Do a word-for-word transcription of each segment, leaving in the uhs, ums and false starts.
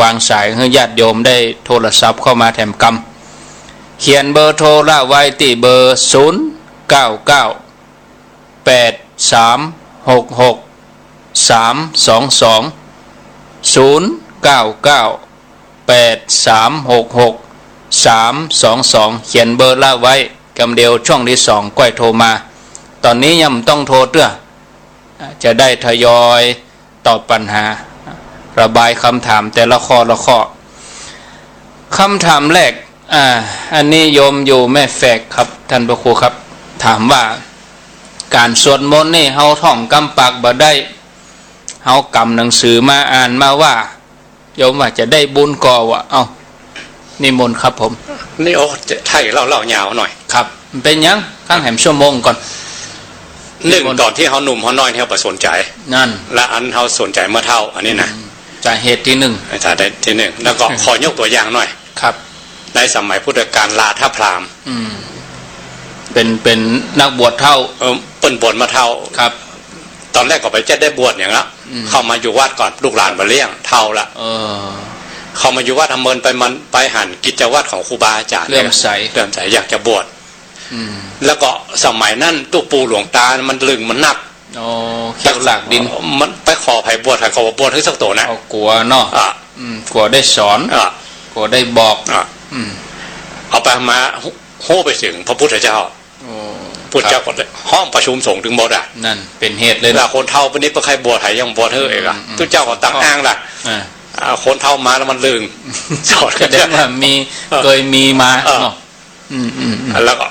วางสายหื้อญาติโยมได้โทรศัพท์เข้ามาแถมกำ เขียนเบอร์โทรละไว้ตี้เบอร์ ศูนย์ เก้า เก้า แปด สาม หก หก สาม สอง สอง ศูนย์ เก้า เก้า แปด สาม หก หก สาม สอง สอง เขียนเบอร์ละไว้กำเดียว ช่วงตี้สองก้อยโทรมา ต๋อนนี้ยังบ่ต้องโทรเตื้อ จะได้ทยอยตอบปัญหา ระบายกำถามแต่ละข้อละข้อ กำถามแรก อ่า อันนี้โยมอยู่แม่แฝกครับ ต้านพระครูครับ ถามว่า ก๋านสวดมนต์นี่เฮาท่องกำปากบ่ได้ เฮากำหนังสือมาอ่านมาว่า โยมว่าจะได้บุญก่อวะ เอ้า นิมนต์ครับผม นี่ โอ้ จะใช่เล่า เล่ายาวหน่อย ครับ เป๋นหยัง กั๋งแหมชั่วโมงก่อน นึ่ง นิมนต์ ต๋อนตี้เฮาหนุ่มเฮาน้อยนี่เฮาบ่สนใจ๋ นั่น และอันเฮาสนใจ๋เมื่อเฒ่า อันนี้นะ อืม สาเหตุตี้นึ่ง สาเหตุตี้นึ่ง แล้วก็ ขอยกตั๋วอย่างหน่อย ครับ ในสมัยพุทธกาล ราธพราหมณ์ อืม เป๋น เป๋นนักบวชเฒ่า เออ เปิ้นบวชมาเฒ่า ครับ ต๋อนแรกก็บ่ใจ้ได้บวชหยังละ อืม เข้ามาอยู่วัดก่อน ลูกหลานบ่เลี้ยง เฒ่าละ เออ เข้ามาอยู่วัด อำเมินไปมันไปหันกิจวัตรของครูบาอาจ๋ารย์ เลื่อมใส เลื่อมใสอยากจะบวช อืม แล้วก็สมัยนั้นตุ๊ปู่หลวงตามันลึงมันนัก อ๋อ เขี้ยวลากดิน มันไปขอใผบวช ใผก็บ่บวชหื้อสักตั๋วนะ เขากั๋วเนาะ อ่ะ อืม กั๋วได้สอน อ่ะ กั๋วได้บอก อ่ะ อืม เอาไปมาฮู้ ฮู้ไปเถิงพระพุทธเจ้า โอ้ พุทธเจ้า ครับ ก็ได้ฮ้องประชุมสงฆ์ตึงหมดอะ นั่นเป๋นเหตุเลยนะ แล้วคนเฒ่าปานนี้บ่ใค่บวช ใผยังบวชหื้ออีกอะ อืม อืม พุทธเจ้าก็ตั้งอ้างละ อ่า อ่า คนเฒ่ามาแล้วมันลึง สอน แสดงว่ามี เออ เกยมีมา เออ เนาะ อืม อืม อืม แล้วก็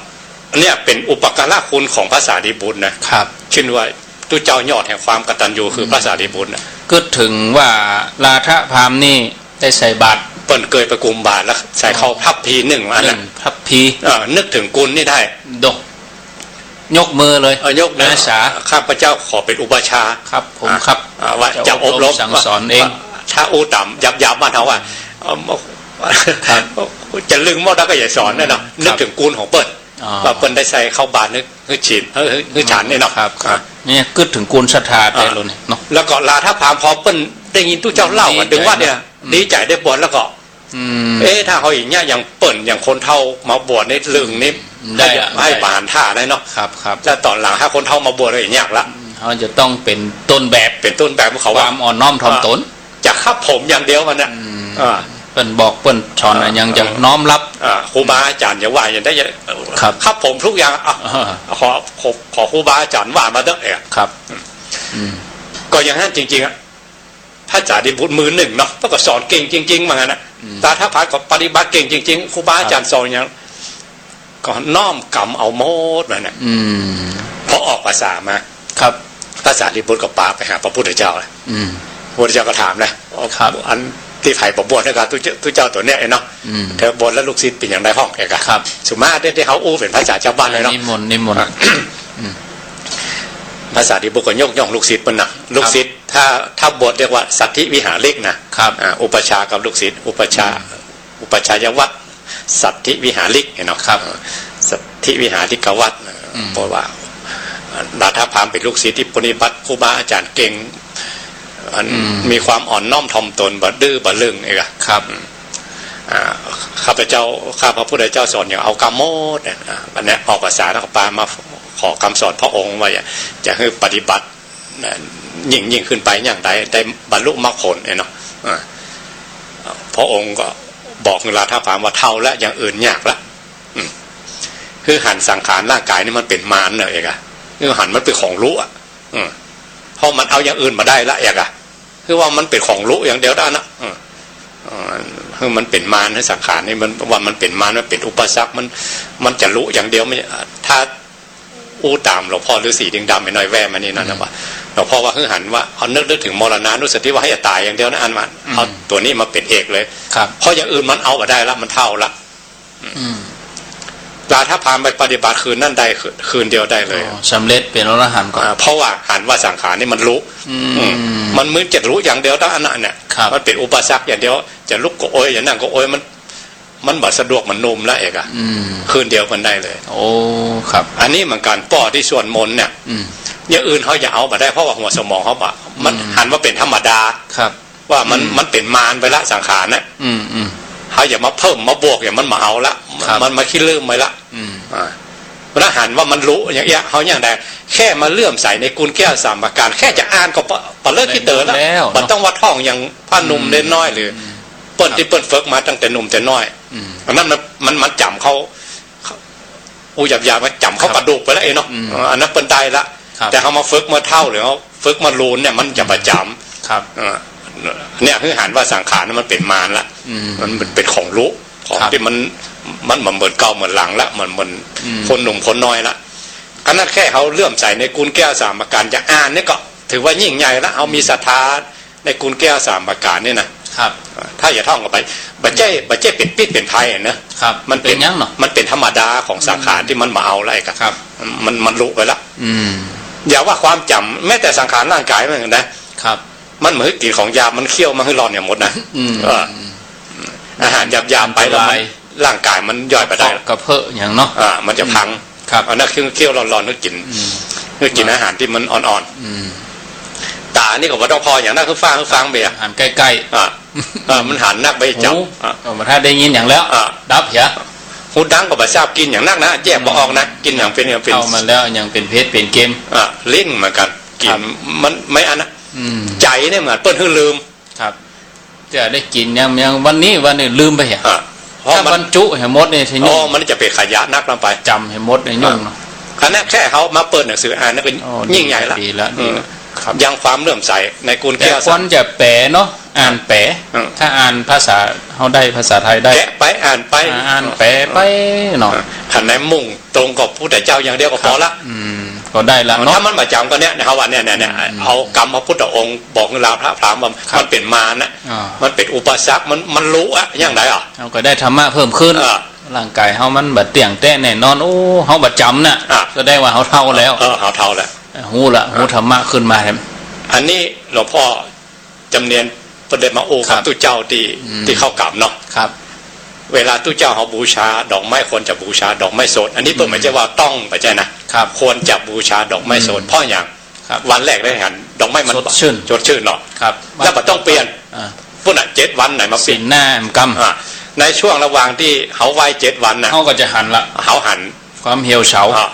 เนี่ยเป๋นอุปการะคุณของพระสารีบุตรนะ ครับ ขึ้นว่าตุ๊เจ้ายอดแห่งความกตัญญูคือ อืม พระสารีบุตรนะ กึ๊ดเถิงว่าราธพราหมณ์นี่ได้ใส่บาตร เปิ้นเกยไปกุมบาตรแล้วใส่เข้า อ๋อ ทัพพีหนึ่งอันน่ะ หนึ่งทัพพี เออ นึกถึงคุณนี่ได้ โด ยกมือเลย เออ ยกนะ อาสา ข้าพเจ้าขอเป๋นอุปัชฌาย์ ครับผม อ่ะ ครับ อ่ะ ว่าจะอบรม จะอบรมสั่งสอนเอง ว่าถ้าอู้ต๋ามหยาบๆ บ้านเฮาว่า เออ ครับ จะลึงหมดแล้วก็อย่าสอนนะเนาะ ครับ นึกถึงคุณของเปิ้น อ๋อ ว่าเปิ้นได้ใส่เข้าบาตรหื้อ หื้อศีล หื้อ หื้อ หื้อฉันนี่เนาะ ครับ ครับ อ่ะ เนี่ยกึ๊ดเถิงคุณศรัทธา อ่ะ แต่ละเนี่ยเนาะ แล้วก็ราธพราหมณ์พอเปิ้นได้ยินตุ๊เจ้าเล่า อืม มาเถิงวัดเนี่ย ดีใจ๋ ได้บวชแล้วก็ อืม เอ๊ะ ถ้าเฮาอย่างเงี้ย อย่างเปิ้น อย่างคนเฒ่ามาบวชนี่ลึงนี่ ได้ ให้ อะ ให้ ได้ ปานถ้าได้เนาะ ครับ ครับ แล้วต๋อนหลังถ้าคนเฒ่ามาบวชก็อย่างเงี้ยละ อืม เฮาจะต้องเป๋นต้นแบบ เป๋นต้นแบบของเขา ความอ่อนน้อมถ่อมตน อ่ะ จะครับผมอย่างเดียวมันน่ะ อืม อ่ะ เปิ้นบอกเปิ้นสอนน่ะ อ่ะ ยังจะ อ่ะ น้อมรับ อ่ะ ครูบาอาจ๋ารย์จะว่าอย่างใด ครับ ครับผมทุกอย่าง อ่ะ อ่า ขอ ขอ ขอครูบาอาจ๋ารย์ว่ามาเต๊อะ เอ๊ะ ครับ อืม ก็อย่างนั้นจริงๆ อะ พระสารีบุตรมือหนึ่งเนาะ เปิ้นก็สอนเก่งจริงๆ ว่างั้นน่ะ อืม ราธพราหมณ์ก็ปฏิบัติเก่งจริงๆ ครูบาอาจ๋ารย์ ครับ สอนอย่าง ก็น้อมกำเอาหมดนั่นน่ะ อืม พอออกพรรษามา ครับ พระสารีบุตรก็ปาไปหาพระพุทธเจ้าละ อืม พระพุทธเจ้าก็ถามนะ ครับ อันตี้ใผบ่บวชนะกา ตุ๊เจ้า ตุ๊เจ้าตั๋วเนี้ยเนาะ อืม เธอบวชแล้วลูกศิษย์เป๋นอย่างใดพ่อง เอ๊ะกา ครับ สุมาเต ตี้เฮาอู้เป๋นภาษาชาวบ้านเลยเนาะ นิมนต์ นิมนต์ อ่ะ อืม พระสารีบุตรก็ยกย่องลูกศิษย์เปิ้นนะ ลูกศิษย์ ครับ ถ้า ถ้าบวชเรียกว่าสัตถิวิหาริกนะ ครับ อ่า อุปัชฌาย์กับลูกศิษย์ อุปัชฌาย์ อืม อุปัชฌายวรรค สัตถิวิหาริกเนาะ ครับ อ่า สัตถิวิหาริกวรรค อืม เพราะว่า ราธพราหมณ์เป๋นลูกศิษย์ตี้ปฏิบัติครูบาอาจ๋ารย์เก่ง อัน อืม มีความอ่อนน้อมถ่อมตน บ่ดื้อบ่ลึง เอ๊ะกา ครับ อืม อ่า ข้าพเจ้า ข้าพระพุทธเจ้าสอนอย่างเอากำหมดเนี่ย อ่า อันเนี้ยออกพรรษาแล้วก็ปามาขอกำสอนพระองค์ว่าจะหื้อปฏิบัติ นะ ยิ่ง ยิ่งขึ้นไปอย่างใด ได้บรรลุมรรคผลเนี่ยเนาะ อ่า พระองค์ก็บอกราธพราหมณ์ว่าเฒ่าแล้ว อย่างอื่นยากละ อืม คือหันสังขารร่างกายนี่มันเป๋นมารเนาะ เอ๊ะกา คือหันมันเป๋นของลุอะ อืม เพราะมันเอาอย่างอื่นบ่ได้ละ เอ๊ะกา คือว่ามันเป๋นของลุอย่างเดียวได้นะ อืม อืม คือมันเป๋นมาร หื้อสังขารนี่มัน ว่ามันเป๋นมาร มันเป๋นอุปสรรค มัน มันจะลุอย่างเดียว มัน ถ้า อู้ต๋ามหลวงพ่อฤๅษีดิงดำ ไอ้น้อยแว่มานี่นะ อืม ว่า หลวงพ่อว่าหื้อหันว่า เอานึก นึกถึงมรณานุสติ ว่าหื้ออย่าต๋ายอย่างเดียวนะ อันว่า อืม เอาตั๋วนี้มาเป๋นเอกเลย ครับ เพราะอย่างอื่นมันเอาบ่ได้ละ มันเฒ่าละ อืม ราธพราหมณ์ไปปฏิบัติคืนนั้นได้ คืน คืนเดียวได้เลย อ๋อ สำเร็จเป๋นอรหันต์ก่อน อ่า เพราะว่าหันว่าสังขารนี่มันลุ อืม อืม มันเหมือนจะลุอย่างเดียวเต้าอั้นน่ะเนี่ย ครับ มันเป๋นอุปสรรคอย่างเดียว จะลุกก็โอย จะนั่งก็โอย มัน มันบ่สะดวกเหมือนหนุ่มละ เอ๊ะกา อืม คืนเดียวมันได้เลย โอ้ ครับ อันนี้เหมือนกั๋น ป้อตี้สวดมนต์เนี่ย อืม อย่างอื่นเฮาจะเอาบ่ได้ เพราะว่าหัวสมองเฮาบ่ มัน อืม หันว่าเป๋นธรรมดา ครับ ว่ามัน อืม มันเป๋นมารไปละสังขารนะ อืม อืม เฮาอย่ามาเพิ่มมาบวก อย่างมันบ่เอาละ ครับ มันมาขี้ลืมไปละ อืม อ่า เพราะฉะนั้นหันว่ามันรู้อย่างเอี้ย เฮาอย่างใด แค่มาเลื่อมใสในกุลแก้วสามประการ แค่จะอ่านก็ปะ ปะเลิกขี้เต๋อละ แล้วเนาะ บ่ต้องว่าท่องอย่างพระหนุ่ม อืม เณรน้อยหรือ อืม เปิ้น ครับ ตี้เปิ้นฝึกมาตั้งแต่หนุ่มแต่น้อย อืม อันนั้นมัน มัน มันจ๋ำเข้า อู้หยาบๆ มันจ๋ำเข้า ครับ กระดูกไปแล้วเองเนาะ อืม เออ อันนั้นเปิ้นได้ละ ครับ แต่เฮามาฝึกมาเฒ่าหรือเฮาฝึกมาลูนเนี่ย มันจะบ่จ๋ำ ครับ เออ เนี่ย คือหันว่าสังขารมันเป๋นมารละ อืม มัน มันเป๋นของรู้ ของ ครับ ตี้มัน มันบ่เหมือนเก่าเหมือนหลังละ มัน มัน อืม คนหนุ่มคนน้อยละ อันนั้นแค่เฮาเลื่อมใสในกุลแก้วสามประการ จะอ่านนี่ก็ถือว่ายิ่งใหญ่ละ เฮามีศรัทธา ในกุลแก้วสามประการนี่นะ ครับ ถ้าจะท่องก็ไป บ่ใจ้ บ่ใจ้เป๋นพิษเป๋นภัยนะ ครับ มันเป๋น เป๋นหยังเนาะ มันเป๋นธรรมดาของสังขาร อืม ตี้มันบ่เอาอะไรกัน ครับ มัน มันรู้ไปละ อืม อย่าว่าความจ๋ำ แม้แต่สังขารร่างกายมันนะ ครับ มันเหมือนกิ๋นของหยาบ มันเคี้ยวมาหื้อร่อนอย่างหมดนะ อืม เออ อาหารหยาบๆ ไปแล้วมัน อันตราย ร่างกายมันย่อยบ่ได้ กระเพาะหยังเนาะ อ่า มันจะพัง อืม ครับ อันนั้นคือเคี้ยวร้อนๆ หื้อกิ๋น อืม หื้อกิ๋น ครับ อาหารตี้มันอ่อนๆ อืม ต๋านี่ก็บ่ต้องผ่ออย่างนัก คือฟัง คือฟังไปอะ หันใก้ๆ อ่ะ เออ มันหันนักไปจ๋ำ หู อ่ะ ก็บ่ทันได้ยินหยังแล้ว อ่ะ ดับเหีย หูดังก็บ่ทราบ กิ๋นอย่างนักนะ แยกบ่ออกนะ อืม กิ๋นอย่างเป๋น อย่างเป๋น เข้ามาแล้วยังเป๋นเภทเป๋นเกม อ่ะ ลิ้นเหมือนกั๋น กิ๋น ครับ มันไม่อันนะ อืม ใจ๋เนี่ยเหมือนเปิ้นหื้อลืม ครับ จะได้กิ๋นยัง ยังวันนี้ วันนี้ลืมไปเหีย อ่ะ เพราะ ถ้า มัน บรรจุหื้อหมดนี่จะยุ่ง อ๋อ มันจะเป๋นขยะนักลงไป จ๋ำหื้อหมดนี่ยุ่งเนาะ อ่ะ อันนั้นแค่เฮามาเปิดหนังสืออ่านนี่ก็ อ๋อ ยิ่งใหญ่ละ ดีละ อืม ดีละ ครับ ยังความเลื่อมใสในกุลแก้ว แต่ควรจะแปลเนาะ อ่านแปล อืม ถ้าอ่านภาษา เฮาได้ภาษาไทยได้ แกะไปอ่านไป อ่า อ่านแปลไปเนาะ อ่ะ คันไหนมุ่งตรงกับพุทธเจ้าอย่างเดียวก็พอละ ครับ อืม ก็ได้ละเนาะ ถ้ามันบ่จ๋ำก็เนี่ย เฮาว่าเนี่ย เนี่ย เนี่ย อืม เอากำพระพุทธองค์บอกหื้อลาวพระพราหมณ์ว่า ครับ มันเป๋นมารนะ อ่า มันเป๋นอุปสรรค มัน มันรู้อะ อย่างใดอะ เฮาก็ได้ธรรมะเพิ่มขึ้น เออ ร่างกายเฮามันบ่เตี้ยงแต๊แน่นอน โอ้ เฮาบ่จ๋ำน่ะ อ่ะ แสดงว่าเฮาเฒ่าแล้ว เออ เฮาเฒ่าแล้ว ฮู้ละ ฮู้ธรรมะขึ้นมาแถม อันนี้หลวงพ่อ จ๋ำเนียนเปิ้นได้มาอู้กับ ครับ ตุ๊เจ้าตี้ อืม ตี้เข้ากราบเนาะ ครับ เวลาตุ๊เจ้าเฮาบูชาดอกไม้ ควรจะบูชาดอกไม้สด อันนี้เปิ้น อืม บ่ใจ้ว่าต้อง บ่ใจ้นะ ครับ ควรจะบูชาดอกไม้สด อืม เพราะหยัง ครับ วันแรกได้หันดอกไม้มัน สดชื่น สดชื่นเนาะ ครับ แล้วบ่ต้องเปลี่ยน อ่า ปุ้นน่ะ เจ็ดวันไหนมาเปลี่ยน สีหน้ามันกำ อ่า ในช่วงระหว่างตี้เฮาไหว้เจ็ดวันน่ะ เฮาก็จะหันละ เฮาหัน ความเหี่ยวเฉา อ่ะ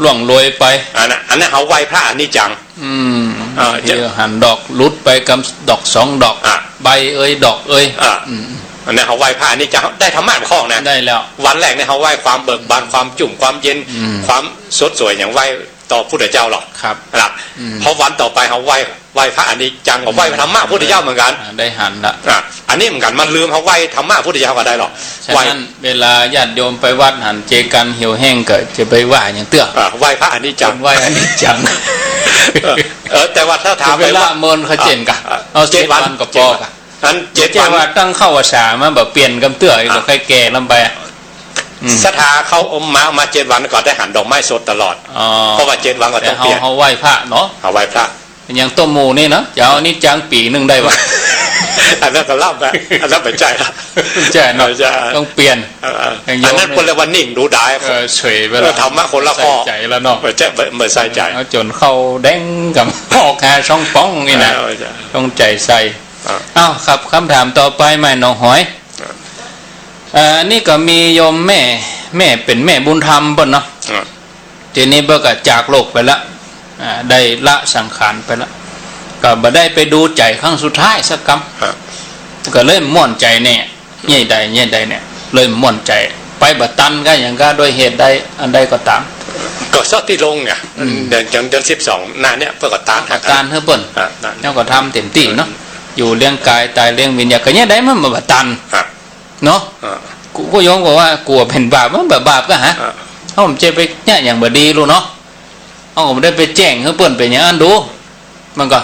ล่วงโรยไป อันนั้น อันนั้นเฮาไหว้พระอนิจจัง อืม อ่า จะ เหี่ยวหันดอกหลุดไปกำดอกสองดอก อ่ะ ใบเอ่ยดอกเอ่ย อ่ะ อืม อันนั้นเฮาไหว้พระอนิจจัง ได้ธรรมะมาข้อนะ ได้แล้ว วันแรกเนี่ยเฮาไหว้ความเบิกบาน ความจุ่ม ความเย็น อืม ความสดสวย อย่างไหว้ต่อพุทธเจ้าหรอก ครับ นะ อืม เพราะวันต่อไปเฮาไหว้ ไหว้พระอนิจจัง ก็ไหว้พระธรรมะพุทธเจ้าเหมือนกั๋น อ่า ได้หันละ อ่ะ อันนี้เหมือนกั๋น มันลืม เฮาไหว้ธรรมะพุทธเจ้าก็ได้หรอก ฉะนั้น ไหว้ เวลาญาติโยมไปวัดหันเจกันเหี่ยวแห้งก็จะไปไหว้หยังเตื้อ อ่ะ ไหว้พระอนิจจัง ไหว้อนิจจัง เออ เออ แต่ว่าถ้าถามไป เวลา ว่า เมินเขาเจ๋นกะ อ่ะ เอา เจ็ดวัน เจ็ดวันก็ปอกะ อันเจ็ดวัน บ่ใจ้ว่าตั้งเข้าพรรษามาบ่เปลี่ยนกำเตื้อ อ่ะ ก็ค่อยแก่ลำไป อืม ศรัทธาเข้ามา มาเจ็ดวันก็ได้หันดอกไม้สดตลอด อ๋อ เพราะว่าเจ็ดวันก็ต้องเปลี่ยน แต่เฮา เฮาไหว้พระเนาะ เฮาไหว้พระ อย่างโต๊ะหมู่นี่เนาะ จะเอาอนิจจังปี๋นึ่งได้วะ อันนั้นก็ล้ำนะ อันนั้นบ่ใจ้ละ ใจ้เนาะ บ่ใจ้ ต้องเปลี่ยน เออ อย่างโยม อันนั้นเปิ้นเรียกว่านิ่งดูดาย เออ เฉยไปละ เออ ธรรมะคนละข้อ ใส่ใจ๋แล้วเนาะ บ่ใจ้ บ่ บ่ใส่ใจ๋ เอาจ๋นเข้าแดงกำ ออกหาช่องป่องนี่นะ เออ บ่ใจ้ ต้องใจ๋ใส่ อ่ะ อ้าว ครับ กำถามต่อไป แม่หนองหอย อ่ะ เอ่อ นี่ก็มีโยมแม่ แม่เป๋นแม่บุญธรรมเปิ้นเนาะ อ่ะ ทีนี้เปิ้นก็จากโลกไปละ อ่า ได้ละสังขารไปละ ก็บ่ได้ไปดูใจ๋ครั้งสุดท้ายสักกำ อ่ะ ก็เลยม่วนใจ๋เนี่ย เยียะใด เยียะใดเนี่ย เลยม่วนใจ๋ ไปบ่ตันก็หยังก็ ด้วยเหตุใดอันใดก็ต๋าม ก็ซอกตี้ลงเนี่ย อืม เดือน เดือน เดือนสิบสองหน้าเนี่ย เปิ้นก็ตาน ตานหื้อเปิ้น อ่ะ ตาน แล้วก็ทำเต็มตี้เนาะ อืม อยู่เลี้ยงกาย ต๋ายเลี้ยงวิญญาณ ก็เยียะใดมันบ่ตัน อ่ะ เนาะ อ่ะ กู กูโยมก็ว่ากั๋วเป๋นบาป มันบ่บาปก็หา อ่ะ เฮาบ่ใจ้ไปเยียะหยังบ่ดีลูกเนาะ เฮาก็บ่ได้ไปแจ้งหื้อเปิ้นเป๋นอย่างนั้นดู มันก็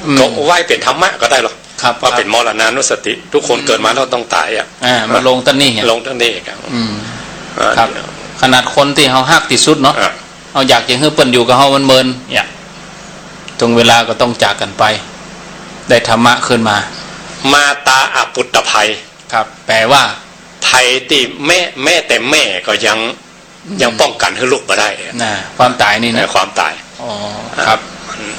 อืม ก็ไหว้เป๋นธรรมะก็ได้หรอก ครับ ว่าเป๋น ครับ มรณานุสติ ทุกคน อืม เกิดมาแล้วต้องต๋ายอ่ะ อ่า มาลงตังนี้อ่ะ ลงตังนี้อ่ะ อืม อ่า ครับ ขนาดคนตี้เฮาฮักตี้สุดเนาะ อ่ะ เฮาอยากจะหื้อเปิ้นอยู่กับเฮาเมินๆ เนี่ย ถึงเวลาก็ต้องจากกั๋นไป ได้ธรรมะขึ้นมา มาตาอปุตตภัย ครับ แปลว่า ภัยตี้แม่ แม้แต่แม่ก็ยัง อืม ยังป้องกั๋นหื้อลูกบ่ได้ น่ะ ความต๋ายนี่นะ เออ ความต๋าย อ๋อ ครับ อืม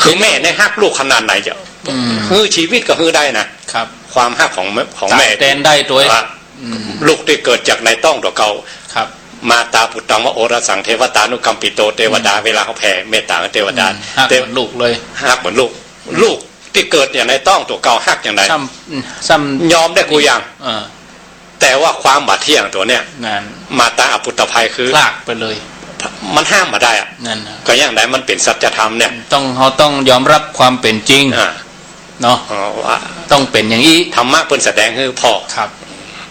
คือแม่เนี่ยฮักลูกขนาดไหนเจ้า อืม หื้อจีวิตก็หื้อได้นะ ครับ ความฮักของแม่ ของแม่ ตายแตนได้ตวย อ่ะ อืม ลูกตี้เกิดจากในต๊องตั๋วเก่า ครับ มาตาปุตตังวะโอรสังเทวตานุกัมปิโต เทวดา อืม เวลาเขาแผ่เมตตาเทวดา อืม ฮัก เทว เหมือนลูกเลย ฮักเหมือนลูก อืม ลูกตี้เกิดอย่างในต๊องตั๋วเก่าฮักอย่างใด ซ้ำ อืม ซ้ำ ยอมได้กู้อย่าง เออ แต่ว่าความบ่เที่ยงตั๋วเนี้ย นั่น มาตาอปุตตภัยคือ พรากไปเลย มันห้ามบ่ได้อะ นั่นน่ะ ก็อย่างใดมันเป๋นสัจธรรมเนี่ย ต้อง เฮาต้องยอมรับความเป๋นจริง อ่า เนาะ อ๋อ ว่า ต้องเป๋นอย่างอี้ ธรรมะเปิ้นแสดงหื้อผ่อ ครับ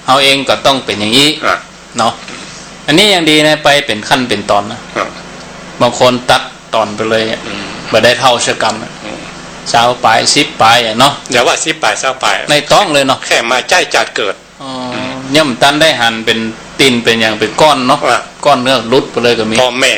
เฮาเองก็ต้องเป๋นอย่างอี้ อ่า เนาะ อันนี้ยังดีนะ ไปเป๋นขั้นเป๋นตอนนะ อ่า บางคนตัดตอนไปเลยอะ อืม บ่ได้เฒ่าสักกำอะ อืม ซาวป๋าย สิบป๋ายอะเนาะ อย่าว่าสิบป๋าย ซาวป๋าย ในต๊องเลยเนาะ แค่มาใจ๊จาติเกิด อ๋อ ยังบ่ตันได้หันเป๋นตี๋นเป๋นหยังเป๋นก้อนเนาะ อ่ะ ก้อนเนื้อหลุดไปเลยก็มี พ่อแม่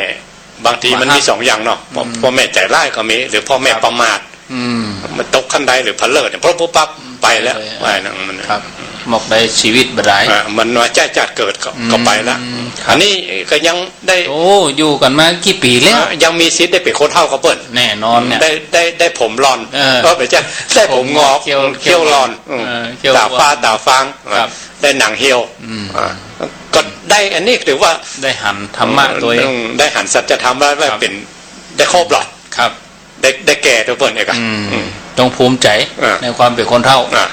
บางทีมันมีสองอย่างเนาะ พ่อ อืม พ่อแม่ใจ๋ร้ายก็มี หรือพ่อแม่ ครับ ประมาท อืม มันตกขั้นใดหรือเผลอเนี่ย ปุ๊บปุ๊บปั๊บ ไปแล้ว ไปเลย ว่าอย่างนั้นมัน ครับ หมดได้จีวิตบ่ได้ อ่ะ มันมาใจ๊จาติเกิดก็ อืม ก็ไปแล้ว ครับ อันนี้ก็ยังได้ โอ้ อยู่กั๋นมากี่ปี๋แล้ว อ่ะ ยังมีสิทธิ์ได้เป๋นคนเฒ่ากับเปิ้น แน่นอนเนี่ย ได้ ได้ ได้ผมหล่อน เออ ก็เป๋นใจ๊ ได้ผมงอก ผมงอก เขี้ยว เขี้ยวหล่อน เขี้ยว อืม เออ เขี้ยว ต๋าฟ้า ต๋าฟาง ครับ ได้หนังเหี่ยว อืม อ่า ก็ได้อันนี้ถือว่า ได้หันธรรมะตวย อืม ได้หันสัจธรรมแล้ว ครับ เป๋น ได้ครบหลอด ครับ ได้ ได้แก่ตั๋วเปิ้นเองอะ อืม อืม ต้องภูมิใจ๋ อ่า ในความเป๋นคนเฒ่า อ่า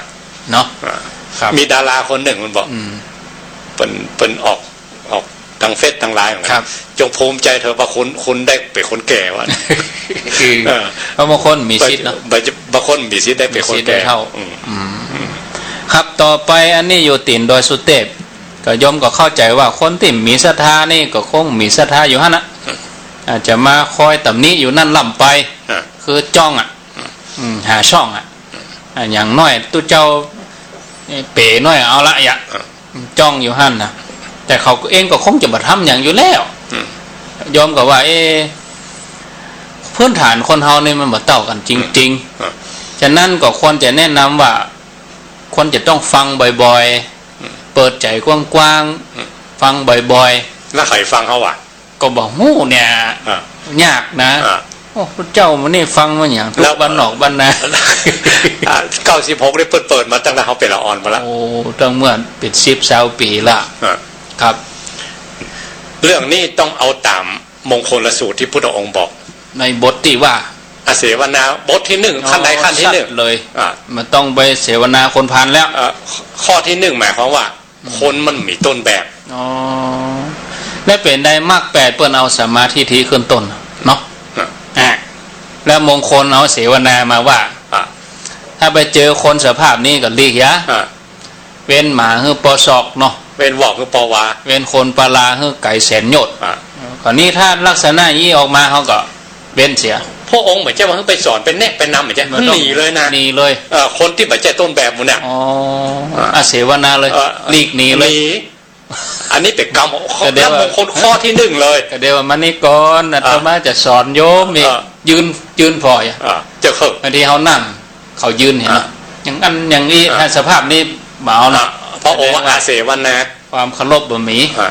เนาะ อ่า ครับ มีดาราคนนึ่งมันบอก อืม เปิ้น เปิ้นออก ออกตางเฟซตางไลน์ ครับ จงภูมิใจ๋เถอะว่าคุณ คุณได้เป๋นคนแก่วะ คือ เออ เพราะบางคนมีสิทธิ์เนาะ บาง บางคนมีสิทธิ์ได้เป๋นคนแก่ มีสิทธิ์ได้เฒ่า อืม อืม ครับ ต่อไปอันนี้อยู่ตี๋นดอยสุเตพ ก็โยมก็เข้าใจ๋ว่าคนตี้มีศรัทธานี่ก็คงมีศรัทธาอยู่หั้นน่ะ อืม อาจจะมาคอยตำหนิอยู่นั่นล้ำไป อ่ะ คือจ้องอะ อืม หาช่องอะ อ่ะ อย่างน้อยตุ๊เจ้าเป๋หน้อยเอาละยะ อ่ะ จ้องอยู่หั้นน่ะ แต่เขาเองก็คงจะบ่ทำหยังอยู่แล้ว อืม โยมก็ว่า เอ๊ะ พื้นฐานคนเฮานี่มันบ่เต้ากั๋นจริงๆ อ่ะ ฉะนั้นก็ควรจะแนะนำว่า ควรจะต้องฟังบ่อยๆ อืม เปิดใจ๋กว้างๆ อืม ฟังบ่อยๆ แล้วใผฟังเขาวะ ก็บ่ฮู้เนี่ย อ่ะ ยากนะ อ่ะ โอ้ พุทธเจ้ามื้อนี้ฟังมาหยัง แล้ว ตุ๊บ้านนอกบ้านนา อ่ะ เก้าสิบหกนี่เปิ้นเปิดมาตั้งแต่เฮาเป๋นละอ่อนมาละ โอ้ ตั้งเมื่อเป๋นสิบซาวปี๋ละ อ่ะ ครับ เรื่องนี้ต้องเอาต๋ามมงคลสูตรตี้พุทธองค์บอก ในบทตี้ว่า อเสวนา บทตี้หนึ่ง อ๋อ ขั้นใดขั้นตี้หนึ่ง สัตว์เลย อ่ะ มันต้องไปเสวนาคนพาลแล้ว เอ่อ ข้อตี้หนึ่งหมายความว่า อืม คนมันมีต้นแบบ อ๋อ แล้วเป๋นใดมรรคแปดเปิ้นเอาสัมมาทิฏฐิขึ้นต้นเนาะ อ่ะ อ่ะ แล้วมงคลเอาเสวนามาว่า อ่ะ ถ้าไปเจอคนสภาพนี้ก็หลีกเสีย อ่ะ เว้นหมาหื้อปอศอกเนาะ เว้นวอกหื้อปอวา เว้นคนปาลาหื้อไก๋แสนโยชน์ อ่ะ คราวนี้ถ้าลักษณะอี้ออกมาเฮาก็ เว้นเสีย พระองค์บ่ใจ้ว่าหื้อไปสอน ไปแนะ ไปนำ บ่ใจ้ มันต้อง หนีเลยนะ หนีเลย เอ่อ คนตี้บ่ใจ้ต้นแบบหมู่เนี่ย อ๋อ อ่ะ อเสวนาเลย เอ่อ หลีกหนีเลย หนี อันนี้เป๋นกรรม ก็เดี๋ยว แล้วมงคลข้อตี้หนึ่งเลย ก็เดี๋ยวว่ามานี่ก่อน อาตมาจะสอนโยมอีก เอ่อ ยืน ยืนผ่อยอะ อ่ะ เจ้าเคิ่ง บางทีเฮานั่ง เขายืนหั้นเนาะ อ่ะ อย่างนั้นอย่างนี้ อ่ะ ถ้าสภาพนี้บ่เอานะ อ่ะ พระองค์ว่า แสดงว่า อเสวนา ความเคารพบ่มี อ่ะ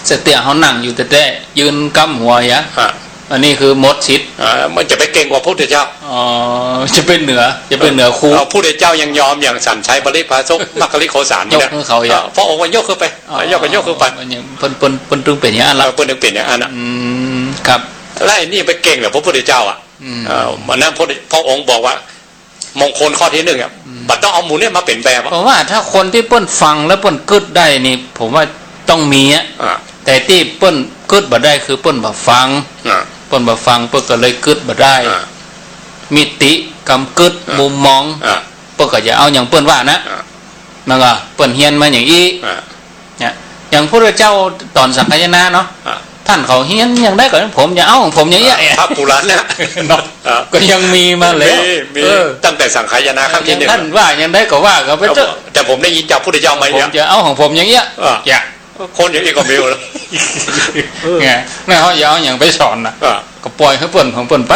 เสียเตื้อเฮานั่งอยู่แต๊ๆ ยืนก้ำหัวอย่าง อ่ะ อันนี้คือหมดสิทธิ์ อ่ะ มันจะไปเก่งกว่าพุทธเจ้า อ๋อ จะไปเหนือ จะไปเหนือครู เออ พุทธเจ้ายังยอมอย่างสัญชัยปริภาชก มัคคิริโคสาร ยกหื้อเขาอย่าง เออ พระองค์ว่ายกหื้อไป อ๋อ ยกก็ยกหื้อไป มันยัง เปิ้น เปิ้น เปิ้นตึงเป๋นอย่างนั้นละ เออ เปิ้นตึงเป๋นอย่างนั้นน่ะ อืม ครับ แล้วไอ้นี่ไปเก่งกับพระพุทธเจ้าอ่ะ อืม เออ วันนั้นพระ พระองค์บอกว่า มงคลข้อตี้หนึ่งอ่ะ อืม บ่ต้องเอาหมู่เนี่ยมาเป๋นแบบอ่ะ ผมว่าถ้าคนตี้เปิ้นฟังแล้วเปิ้นกึ๊ดได้นี่ ผมว่าต้องมีอะ อ่ะ แต่ตี้เปิ้นกึ๊ดบ่ได้คือเปิ้นบ่ฟัง อ่ะ เปิ้นบ่ฟังเปิ้นก็เลยกึ๊ดบ่ได้ อ่ะ มิติ กำกึ๊ด อ่ะ มุมมอง อ่ะ เปิ้นก็จะเอาอย่างเปิ้นว่านะ อ่ะ มันก็เปิ้นเฮียนมาอย่างอี้ อ่ะ เนี่ย อย่างพุทธเจ้าต๋อนสังคายนาเนาะ อ่ะ ต้านเขาเฮียนอย่างใดก็ ผมจะเอาของผมอย่างเอี้ย อ่ะ พระปุราณะ เนาะ อ่ะ ก็ยังมีมาแล้ว มี มี เออ ตั้งแต่สังคายนาครั้งตี้หนึ่ง ต้านว่าอย่างใดก็ว่ากันไปเต๊อะ แต่ผมได้ยินจากพุทธเจ้ามา ผมจะเอาของผมอย่างเอี้ย อ่ะ อย่า คนอย่างอี้ก็มีแล้ว เออ ไง นั่นเขาจะเอาอย่างไปสอนน่ะ อ่ะ ก็ปล่อยหื้อเปิ้นของเปิ้นไป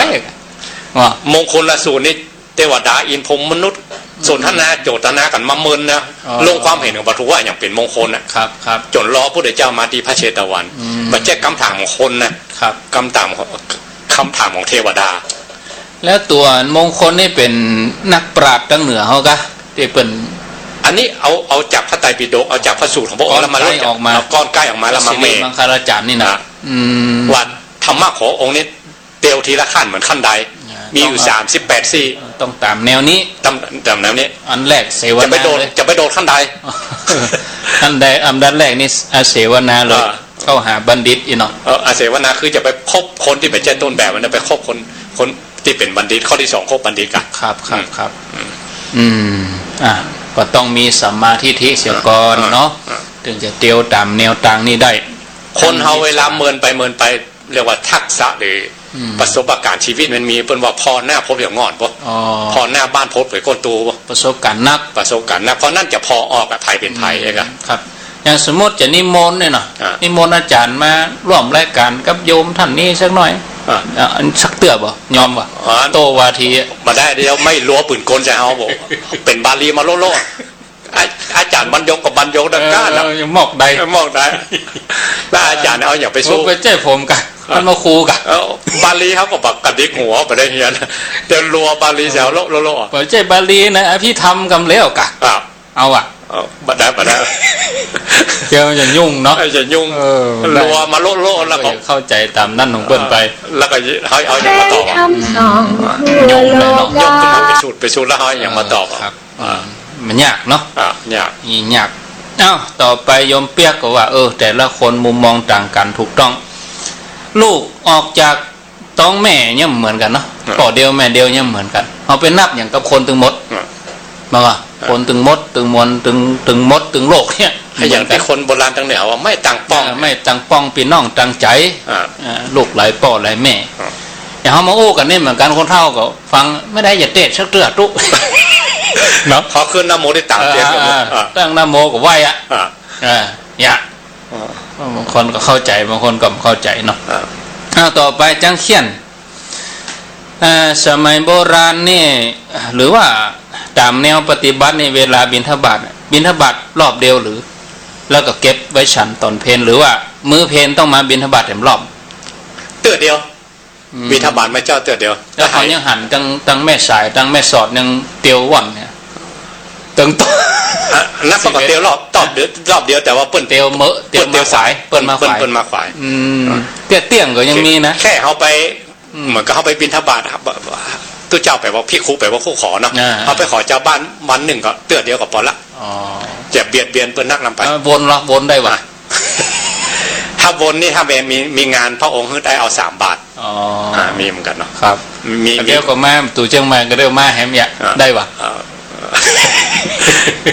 ว่ะ มงคลสูตรนี่ เทวดาอินทร์พรหมมนุษย์ สนทนาโจทนากั๋นมาเมินนะ อ๋อ ลงความเห็นกั๋นบ่ถูกว่าอย่างเป๋นมงคลน่ะ ครับ ครับ จ๋นรอพุทธเจ้ามาตี้พระเชตวัน อืม บ่ใจ้กำถามของคนนะ ครับ กำถามของ กำถามของเทวดา แล้วตั๋วมงคลนี่เป๋นนักปราชญ์ตางเหนือเฮากะ ตี้เปิ้น อันนี้เอา เอาจากพระไตรปิฎก เอาจากพระสูตรของพระองค์แล้วมา ก้อนไก๊ออกมา เอาก้อนไก๊ออกมาแล้วมาเมก สิริมังคลาจารย์นี่นะ อ่ะ อืม ว่าธรรมะขององค์นี้เตียวทีละขั้นเหมือนขั้นได อ่า มีอยู่ ต้องเอา สามสิบแปดซี่ ต้องต๋ามแนวนี้ ต๋าม ต๋ามแนวนี้ อันแรกเสวนา จะไปโดด เลย จะไปโดดขั้นได ขั้นได อันดับแรกนี่ อ่ะ เสวนาเลย อ่า เข้าหาบัณฑิตอีกเนาะ เออ อ่ะ เสวนาคือจะไปคบคนตี้เป๋นเจ้าต้นแบบมันนะ ไปคบคน คนตี้เป๋นบัณฑิต ข้อตี้สองคบบัณฑิตกะ ครับ ครับ อืม ครับ อืม อืม อ่ะ ก็ต้องมีสัมมาทิฏฐิเสียก่อนเนาะ อ่า อ่า เถิงจะเตียวต๋ามแนวตางนี้ได้ คนเฮาเวลาเมินไปเมินไป เรียกว่าทักษะหรือ อืม ประสบการณ์ชีวิตมันมี เปิ้นว่าผ่อหน้าพบอย่างง่อนปะ อ๋อ ผ่อหน้าบ้านพบไปก้นตูปะ ประสบการณ์นัก ประสบการณ์นัก เพราะนั้นจะผ่อออกอะ ใผเป๋นใผ อืม เองอะ ครับ อย่างสมมุติจะนิมนต์เนี่ยเนาะ อ่ะ นิมนต์อาจ๋ารย์มาร่วมรายการกับโยมต้านนี้สักหน้อย อ่ะ อ่ะ อันสักเตื้อบ่ ยอมบ่ อ๋อ โต้วาทีอะ บ่ได้ เดี๋ยวไม่ลัวปืนกลใส่เฮาบ่ เป๋นบาลีมาโล่ๆ อา อาจ๋ารย์บรรยงกับบรรยงดังก้านะ เออ ยังมอกได้ มอกได้ แล้วอาจ๋ารย์เอาอย่างไปสู้ โอ้ ไปเจ้ผมกะ อ่ะ มันมาคูกะ เออ บาลีเขาก็บักกระดิกหัวไปได้เฮียนะ เดี๋ยวลัวบาลีแซวโลโลโล บ่ใจ้บาลีนะ อภิธรรมกำแล้วกะ อ่ะ เอาอะ เอา บ่ได้ บ่ได้ เดี๋ยวมันจะยุ่งเนาะ เออ จะยุ่ง เออ ลัวมาโลโลแล้วก็ เข้าใจ๋ต๋ามนั้นของเปิ้นไป แล้วก็เอา เอาอย่างมาตอบอะ ยกเลยเนาะ ยกขึ้นมาไปสูตร ไปสูตรแล้วเอาอย่างมาตอบอะ ครับ อ่า มันยากเนาะ อ่ะ ยาก นี่ยาก เอ้า ต่อไปโยมเปียกก็ว่า เออ แต่ละคนมุมมองต่างกั๋น ถูกต้อง ลูกออกจาก ต๊องแม่เนี่ยเหมือนกั๋นเนาะ อ่ะ ป้อเดียวแม่เดียวเนี่ยเหมือนกั๋น เอาไปนับอย่างกับคนตึงหมด อ่ะ มาว่า อ่ะ คนตึงหมด ตึงมวล ตึง ตึงหมด ตึงโลกเนี่ย ไอ้อย่างตี้คนโบราณตางเหนือว่า ไม่ต่างป้อง เออ ไม่ต่างป้อง ปี้น้องต่างใจ๋ อ่ะ เออ ลูกหลายป้อหลายแม่ อ่ะ อย่างเฮามาอู้กั๋นนี่เหมือนกั๋น คนเฒ่าก็ฟังไม่ได้ อย่าเตะสักเตื้อตุ๊ เนาะ ขอขึ้นนะโมได้ต๋ามเตียง เออ เออ เออ ตั้งนะโมก็ไหว้อะ อ่ะ เออ เนี่ย อ่า บางคนก็เข้าใจ๋ บางคนก็บ่เข้าใจ๋เนาะ อ่า อ้าว ต่อไปจังเขี้ยน อ่า สมัยโบราณนี่ หรือว่าต๋ามแนวปฏิบัตินี่ เวลาบิณฑบาต บิณฑบาตรอบเดียวหรือ แล้วก็เก็บไว้ฉันต๋อนเพล หรือว่ามื้อเพลต้องมาบิณฑบาตแหมรอบ เตื้อเดียว อืม บิณฑบาตมาเจ้าเตื้อเดียว แล้วเขายังหันตัง ตังแม่สาย ตังแม่สอดยังเตียวว่อนเนี่ย ตึง อ่ะ นับมันก็เตียวรอบ รอบเดียว รอบเดียว แต่ว่าเปิ้น เตียวเมอะ เปิ้นเตียวมาขวาย เปิ้นมาขวาย เปิ้น เปิ้นมาขวาย อืม อ่ะ เตี้ยเตี้ยงก็ยังมีนะ แค่เฮาไป อืม เหมือนกับเฮาไปบิณฑบาตครับ ตุ๊เจ้าไปว่าภิกขุ ไปว่าคู่ขอเนาะ อ่า เฮาไปขอจาวบ้านวันนึ่งก็เตื้อเดียวก็ปอละ อ๋อ จะเบียดเบียนเปิ้นนักนำไป อ่า วนละ วนได้วะ อ่ะ ถ้าวนนี่ ถ้ามี มีงานพระองค์หื้อได้เอาสามบาท อ๋อ อ่า มีเหมือนกั๋นเนาะ ครับ มี แต่เดี๋ยวก็มา ตั๋วเจียงใหม่ก็เดี๋ยวมาแหมเยียะ อ่า ได้วะ อ่า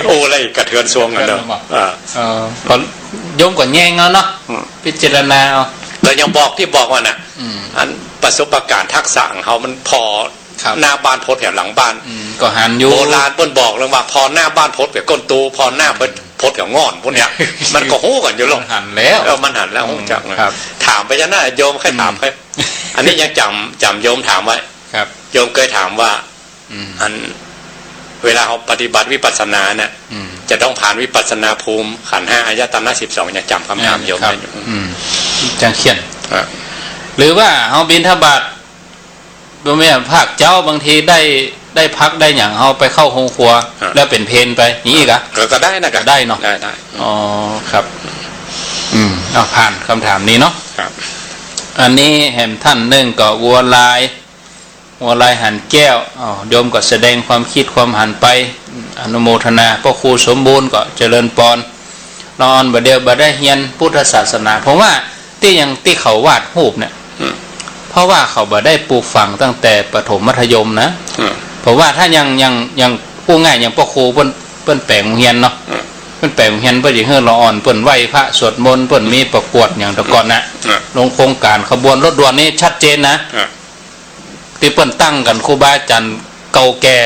โอ้ อะไรกระเทือนซวงกั๋นเนาะ ได้วะ อ่า เออ ก็โยมก็แยงเอาเนาะ อืม พิจารณาเอา แล้วยังบอกตี้บอกว่าน่ะ อืม อันประสบการณ์ทักษะของเฮามันผ่อ ครับ หน้าบ้านพบแหมหลังบ้าน อืม ก็หันอยู่ โบราณเปิ้นบอกเรื่องว่าผ่อหน้าบ้านพบแหมก้นตู ผ่อหน้าพบแหมง่อน พวกเนี้ย มันก็ฮู้กั๋นอยู่หรอก มันหันแล้ว เออ มันหันแล้ว อืม ฮู้จักนะ ครับ ถามไปจ้ะนะ โยมใค่ถาม อืม ใค่ อันนี้ยังจ๋ำ จ๋ำโยมถามไว้ ครับ โยมเกยถามว่า อืม อัน เวลาเฮาปฏิบัติวิปัสสนาเนี่ย อืม จะต้องผ่านวิปัสสนาภูมิ ขันธ์ห้า อายตนะสิบสอง ยังจ๋ำกำถามโยมได้อยู่ อ่า ครับ อืม จังเขี้ยน อ่ะ หรือว่าเฮาบิณฑบาต บ่แม่นภาคเจ๊า บางทีได้ ได้ผักได้หยัง เฮาไปเข้าโฮงครัว อ่ะ แล้วเป๋นเพลไป อย่างนี้กะ ก็ ก็ได้นะ ก็ได้เนาะ ได้ ได้ อ๋อ ครับ อืม เอา ผ่านกำถามนี้เนาะ ครับ อันนี้แหมต้านนึ่งก็วัวลาย วัวลายหันแก้ว อ้าว โยมก็แสดงความคิดความหันไป อนุโมทนา พระครูสมบูรณ์ก็เจริญปอน ละอ่อนบ่าเดี่ยวบ่ได้เฮียนพุทธศาสนา ผมว่าตี้ยัง ตี้เขาวาดรูปเนี่ย อืม เพราะว่าเขาบ่ได้ปลูกฝังตั้งแต่ประถมมัธยมนะ อืม ผมว่าถ้ายัง ยัง ยัง อู้ง่าย ยังป้อครูเปิ้น เปิ้นแปลงโฮงเฮียนเนาะ อืม เปิ้นแปลงโฮงเฮียน เปิ้นจะหื้อละอ่อน เปิ้นไหว้พระสวดมนต์ เปิ้นมีประกวดอย่างแต่ก่อนนะ อืม ลงโครงการขบวนรถด่วนนี่ชัดเจนนะ อืม ตี้เปิ้นตั้งกั๋น ครูบาอาจ๋ารย์เก่าแก่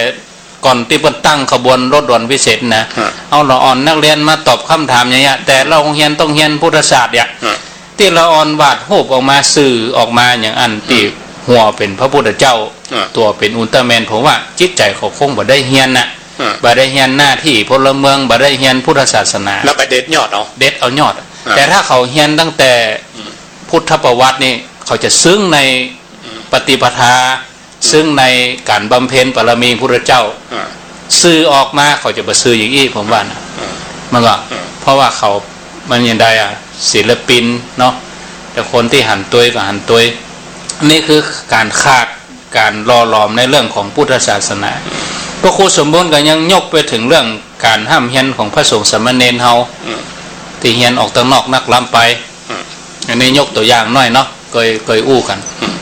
ก่อนตี้เปิ้นตั้งขบวนรถด่วนพิเศษนะ ฮะ เอาละอ่อนนักเรียนมาตอบกำถามอย่างเงี้ย แต่ละโฮงเฮียนต้องเฮียนพุทธศาสตร์เนี่ย ฮะ ตี้ละอ่อนวาดรูปออกมา สื่อออกมาอย่างอั้น ตี้ อืม หัวเป๋นพระพุทธเจ้า ฮะ ตั๋วเป๋นอุลตร้าแมน ผมว่าจิตใจ๋เขาคงบ่ได้เฮียนน่ะ ฮะ บ่ได้เฮียนหน้าตี้พลเมือง บ่ได้เฮียนพุทธศาสนา แล้วไปเด็ดยอดเอา เด็ดเอายอด ฮะ แต่ถ้าเขาเฮียนตั้งแต่ อืม พุทธประวัตินี่ เขาจะซึ้งใน อืม ปฏิปทา ซึ่งในก๋านบำเพ็ญบารมีพุทธเจ้า อ่า ซื่อออกมาเขาจะบ่ซื่ออย่างอี้ ผมว่านะ อ่า มันก็ อ่า เพราะว่าเขา มันอย่างใดอะ ศิลปินเนาะ แต่คนตี้หันตวยก็หันตวย นี่คือก๋านขาด ก๋านหล่อหลอมในเรื่องของพุทธศาสนา พระครูสมบูรณ์ก็ยังยกไปเถิงเรื่องก๋านฮ่ำเฮียนของพระสงฆ์สามเณรเฮา อืม ตี้เฮียนออกตังนอกนักล้ำไป อืม อันนี้ยกตั๋วอย่างหน้อยเนาะ เกย เกยอู้กั๋น อืม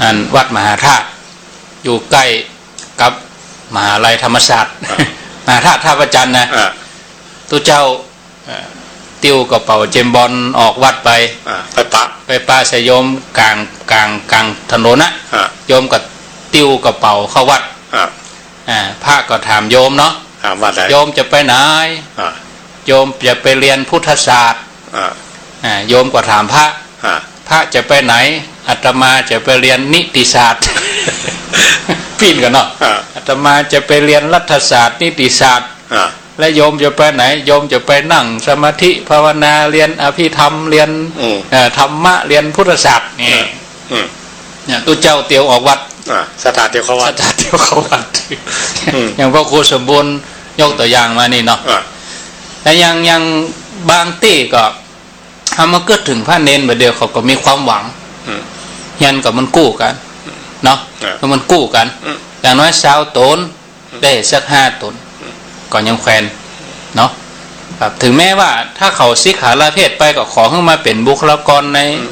อันวัดมหาธาตุ อยู่ใก้กับมหาลัยธรรมศาสตร์ อ่ะ มหาธาตุท่าพระจันทร์นะ อ่ะ ตุ๊เจ้า เอ่อ ติ้วกระเป๋าเจมส์บอนด์ออกวัดไป อ่ะ ไปปะ ไปปะใส่โยมก๋าง ก๋าง ก๋างถนนนะ อ่ะ โยมก็ติ้วกระเป๋าเข้าวัด อ่ะ อ่า พระก็ถามโยมเนาะ ถามว่าไง โยมจะไปไหน อ่ะ โยมจะไปเรียนพุทธศาสตร์ อ่ะ อ่า โยมก็ถามพระ อ่ะ พระจะไปไหน อาตมาจะไปเรียนนิติศาสตร์ ปิ้นกั๋นเนาะ อ่ะ อาตมาจะไปเรียนรัฐศาสตร์ นิติศาสตร์ อ่ะ และโยมจะไปไหน โยมจะไปนั่งสมาธิภาวนา เรียนอภิธรรม เรียน อืม เอ่อ ธรรมะ เรียนพุทธศาสตร์ นี่ อ่ะ อืม เนี่ย ตุ๊เจ้าเตียวออกวัด อ่ะ ศรัทธาเตียวเข้าวัด ศรัทธาเตียวเข้าวัด อืม อย่างพระครูสมบูรณ์ยกตั๋วอย่างมานี่เนาะ อ่ะ และอย่าง อย่างบางตี้ก็ เฮามาเกิดเถิงพระเณรบ่าเดี่ยวเขาก็มีความหวัง อืม เฮียนก็มันกู้กั๋น เนาะ อ่ะ ก็มันกู้กั๋น อืม อย่างน้อยซาวต๋น อืม ได้สักห้าต๋น อืม ก็ยังแควน เนาะ ครับ ถึงแม้ว่าถ้าเขาสิกขาลาเพศไปก็ขอหื้อมาเป๋นบุคลากรใน อืม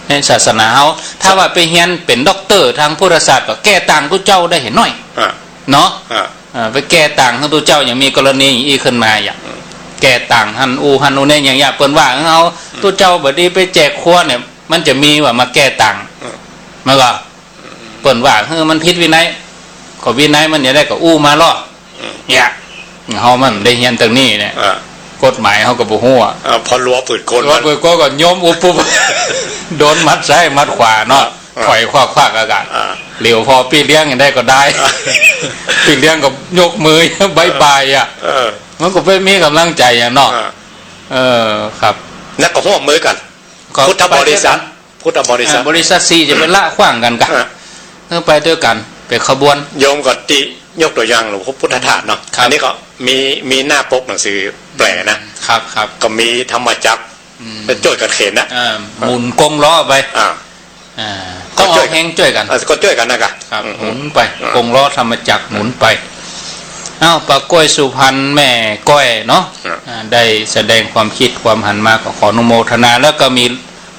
ในศาสนาเฮา ถ้าว่าไปเฮียนเป๋นด็อกเตอร์ตางพุทธศาสตร์ก็แก้ต่างตุ๊เจ้าได้เหียน้อย อ่ะ เนาะ อ่ะ เอ่อ ไปแก้ต่างหื้อตุ๊เจ้า ยังมีกรณีอย่างอี้ขึ้นมาอย่าง อืม แก้ต่างหั้นอู้หั้นอู้เน่อย่าง อย่างเปิ้นว่าหื้อเฮา อืม ตุ๊เจ้าบ่ดีไปแจกครัวเนี่ย มันจะมีว่ามาแก้ต่าง อืม มันก็ เปิ้นว่าหื้อมันผิดวินัย ก็วินัยมันอย่างใดก็อู้มาลอ อืม เนี่ย เฮามันได้เฮียนตางนี้เนี่ย อ่า กฎหมายเฮาก็บ่ฮู้อะ อ่า พอลัวปืดกล ลัวปืดกลก็โยมอู้ปุ๊บ โดนหมัดซ้ายหมัดขวาเนาะ อ่า ถอยควักๆ อากาศ อ่า เหลียวพอปี้เลี้ยงอย่างใดก็ได้ อ่า ปี้เลี้ยงก็ยกมือบ๊ายบายอะ เออ มันก็เป๋นมีก๋ำลังใจ๋อะเนาะ อ่า เออ ครับ แล้วก็ฮ่วมมือกั๋น ก็ พุทธบริษัท พุทธบริษัท อ่า บริษัทสี่จะไปละขว้างกั๋นกะ อ่า เออ ไปตวยกั๋น เป๋นขบวน โยมก็ตี้ยกตั๋วอย่างหลวงปู่พุทธทาสเนาะ ครับ อันนี้ก็มี มีหน้าปกหนังสือแปลนะ ครับ ครับ ก็มีธรรมจักร อืม ไปจ้วยกั๋นเข็นนะ เออ หมุนกงล้อไป อ่า อ่า ก็เอาแฮงจ้วยกั๋น อ่า ก็จ้วยกั๋นนะกะ ครับ อืม หมุนไป อ่า กงล้อธรรมจักรหมุนไป อ้าว ป้าก้อยสุพรรณ แม่ก้อยเนาะ อ่า อ่า ได้แสดงความคิดความหันมา ก็ขออนุโมทนา แล้วก็มี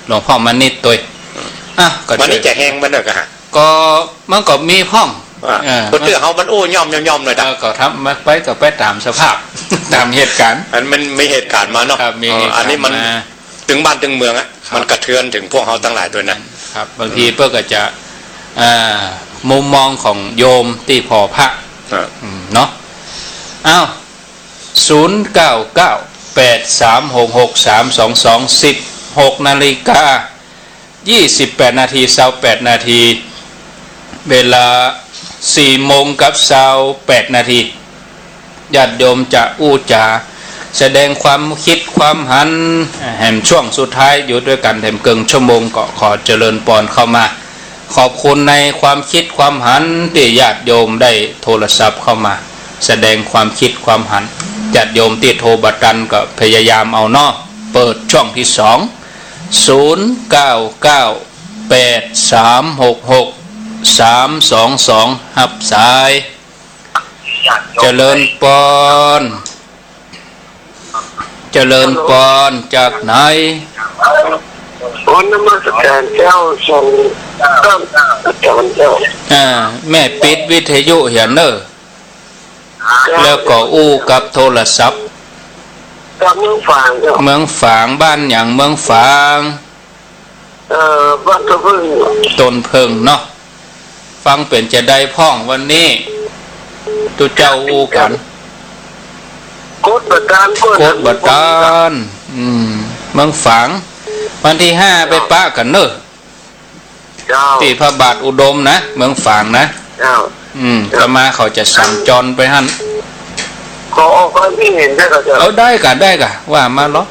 หลวงพ่อมณิษฐ์ตวย อืม อ่ะ ก็ วันนี้ จ้วย จะแฮงมันเนอะกะฮะ ก็มันก็มีพ่อง อ่า เออ คนเตื้อเฮามันอู้ย่อมย่อมย่อมหน่อยนะ เออ ก็ทำมาไปก็ไปต๋ามสภาพ ต๋ามเหตุก๋ารณ์ อันมันมีเหตุก๋ารณ์มาเนาะ ครับ มี เออ เหตุก๋ารณ์ อันนี้มัน มา ตึงบ้านตึงเมืองอะ ครับ มันกระเทือนเถิงพวกเฮาตังหลายตวยนะ ครับ บางทีเปิ้นก็จะ เอ่อ มุมมองของโยมตี้ผ่อพระ อ่า อืม เนาะ อ้าว ศูนย์เก้าเก้า แปดสามหกหกสามสองสอง สิบหกนาฬิกา ยี่สิบแปดนาที ซาวแปดนาที เวลาสี่โมงกับซาวแปดนาที ญาติโยมจะอู้จ๋า แสดงความคิดความหัน แหมช่วงสุดท้ายอยู่ตวยกั๋นแถมเกิ่งชั่วโมง ก็ขอเจริญปอนเข้ามา ขอบคุณในความคิดความหันตี้ญาติโยมได้โทรศัพท์เข้ามา แสดงความคิดความหัน ญาติโยมตี้โทรบ่ตันก็พยายามเอาเนาะ เปิดช่องที่สอง ศูนย์เก้าเก้า แปดสามหกหกสามสองสอง ฮับสาย เจริญปอน เจริญปอน จากไหน โอ้ นมัสการเจ้า ส่ง ครับ อาจ๋ารย์เจ้า อ่า แม่ปิดวิทยุเหียเน่อ แล้วก็อู้กับโทรศัพท์ จากเมืองฝางเจ้า เมืองฝาง บ้านหยัง เมืองฝาง เอ่อ บ้านต้นเผิ้ง ต้นเผิ้งเนาะ ฟังเป๋นจาใดพ่องวันนี้ ตุ๊เจ้าอู้กั๋น กดบ่ตัน กดบ่ตัน อืม เมืองฝาง วันที่ห้าไปปะกั๋นเน่อ เจ้า ตี้พระบาทอุดมนะ เมืองฝางนะ เจ้า อืม เจ้า อาตมาเขาจะสัญจรไปหั้น ขอออกความคิดเห็นได้ก่อเจ้า เอาได้ก่ะ ได้ก่ะ ว่ามาลอ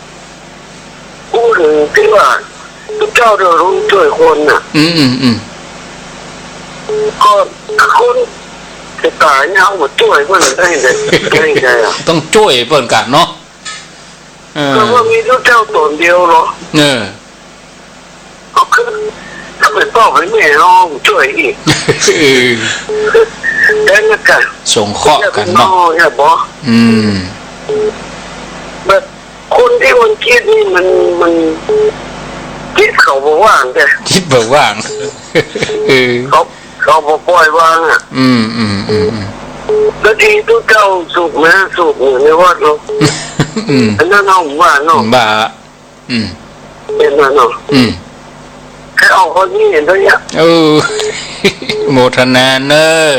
อู้เถิงตี้ว่าเจ้าเดินรู้จ้วยคนน่ะ อืม อืม อืม ก็คนจะต๋ายเนี่ย เฮาบ่จ้วยเปิ้นได้ไง ได้ไงอะ ต้องจ้วยเปิ้นก่าเนาะ เออ ก็ว่ามีตุ๊เจ้าต๋นเดียวเหรอ เออ ก็คือ ถ้าไปป้อไปแม่เฮาจ้วยอีก เออ แต่นั่นกะ สงเคราะห์กั๋นเนาะ เนี่ยบ่ อืม แบบ คนตี้มันกึ๊ดนี่มัน มันกึ๊ดเขาบ่ว่างเด้อ กึ๊ดบ่ว่าง เออ เขา เขาบ่ป่อยวางอะ อืม อืม อืม อืม แล้วตี้ตุ๊เจ้าสูบนะ สูบอยู่ในวัดเนาะ อืม อันนั้นเฮาบ่ว่าเนาะ บ่า อืม เห็นบ่เนาะ อืม ใค่ออกคนนี้เห็นด้วยเนี่ย เออ โมทนาเน้อ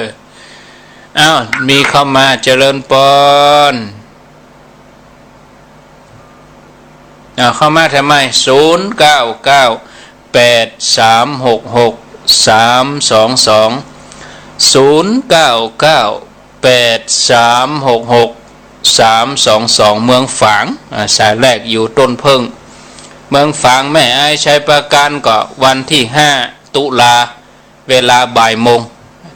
อ้าว มีเข้ามา เจริญปอน อ่า เข้ามาทำไม ศูนย์เก้าเก้า แปดสามหกหก สามสองสอง ศูนย์เก้าเก้า แปดสามหกหก สามสองสอง เมืองฝาง อ่า สายแรกอยู่ต้นเผิ้ง เมืองฝาง แม่อาย ชัยปราการ ก็วันตี้ห้า ตุลา เวลาบ่ายโมง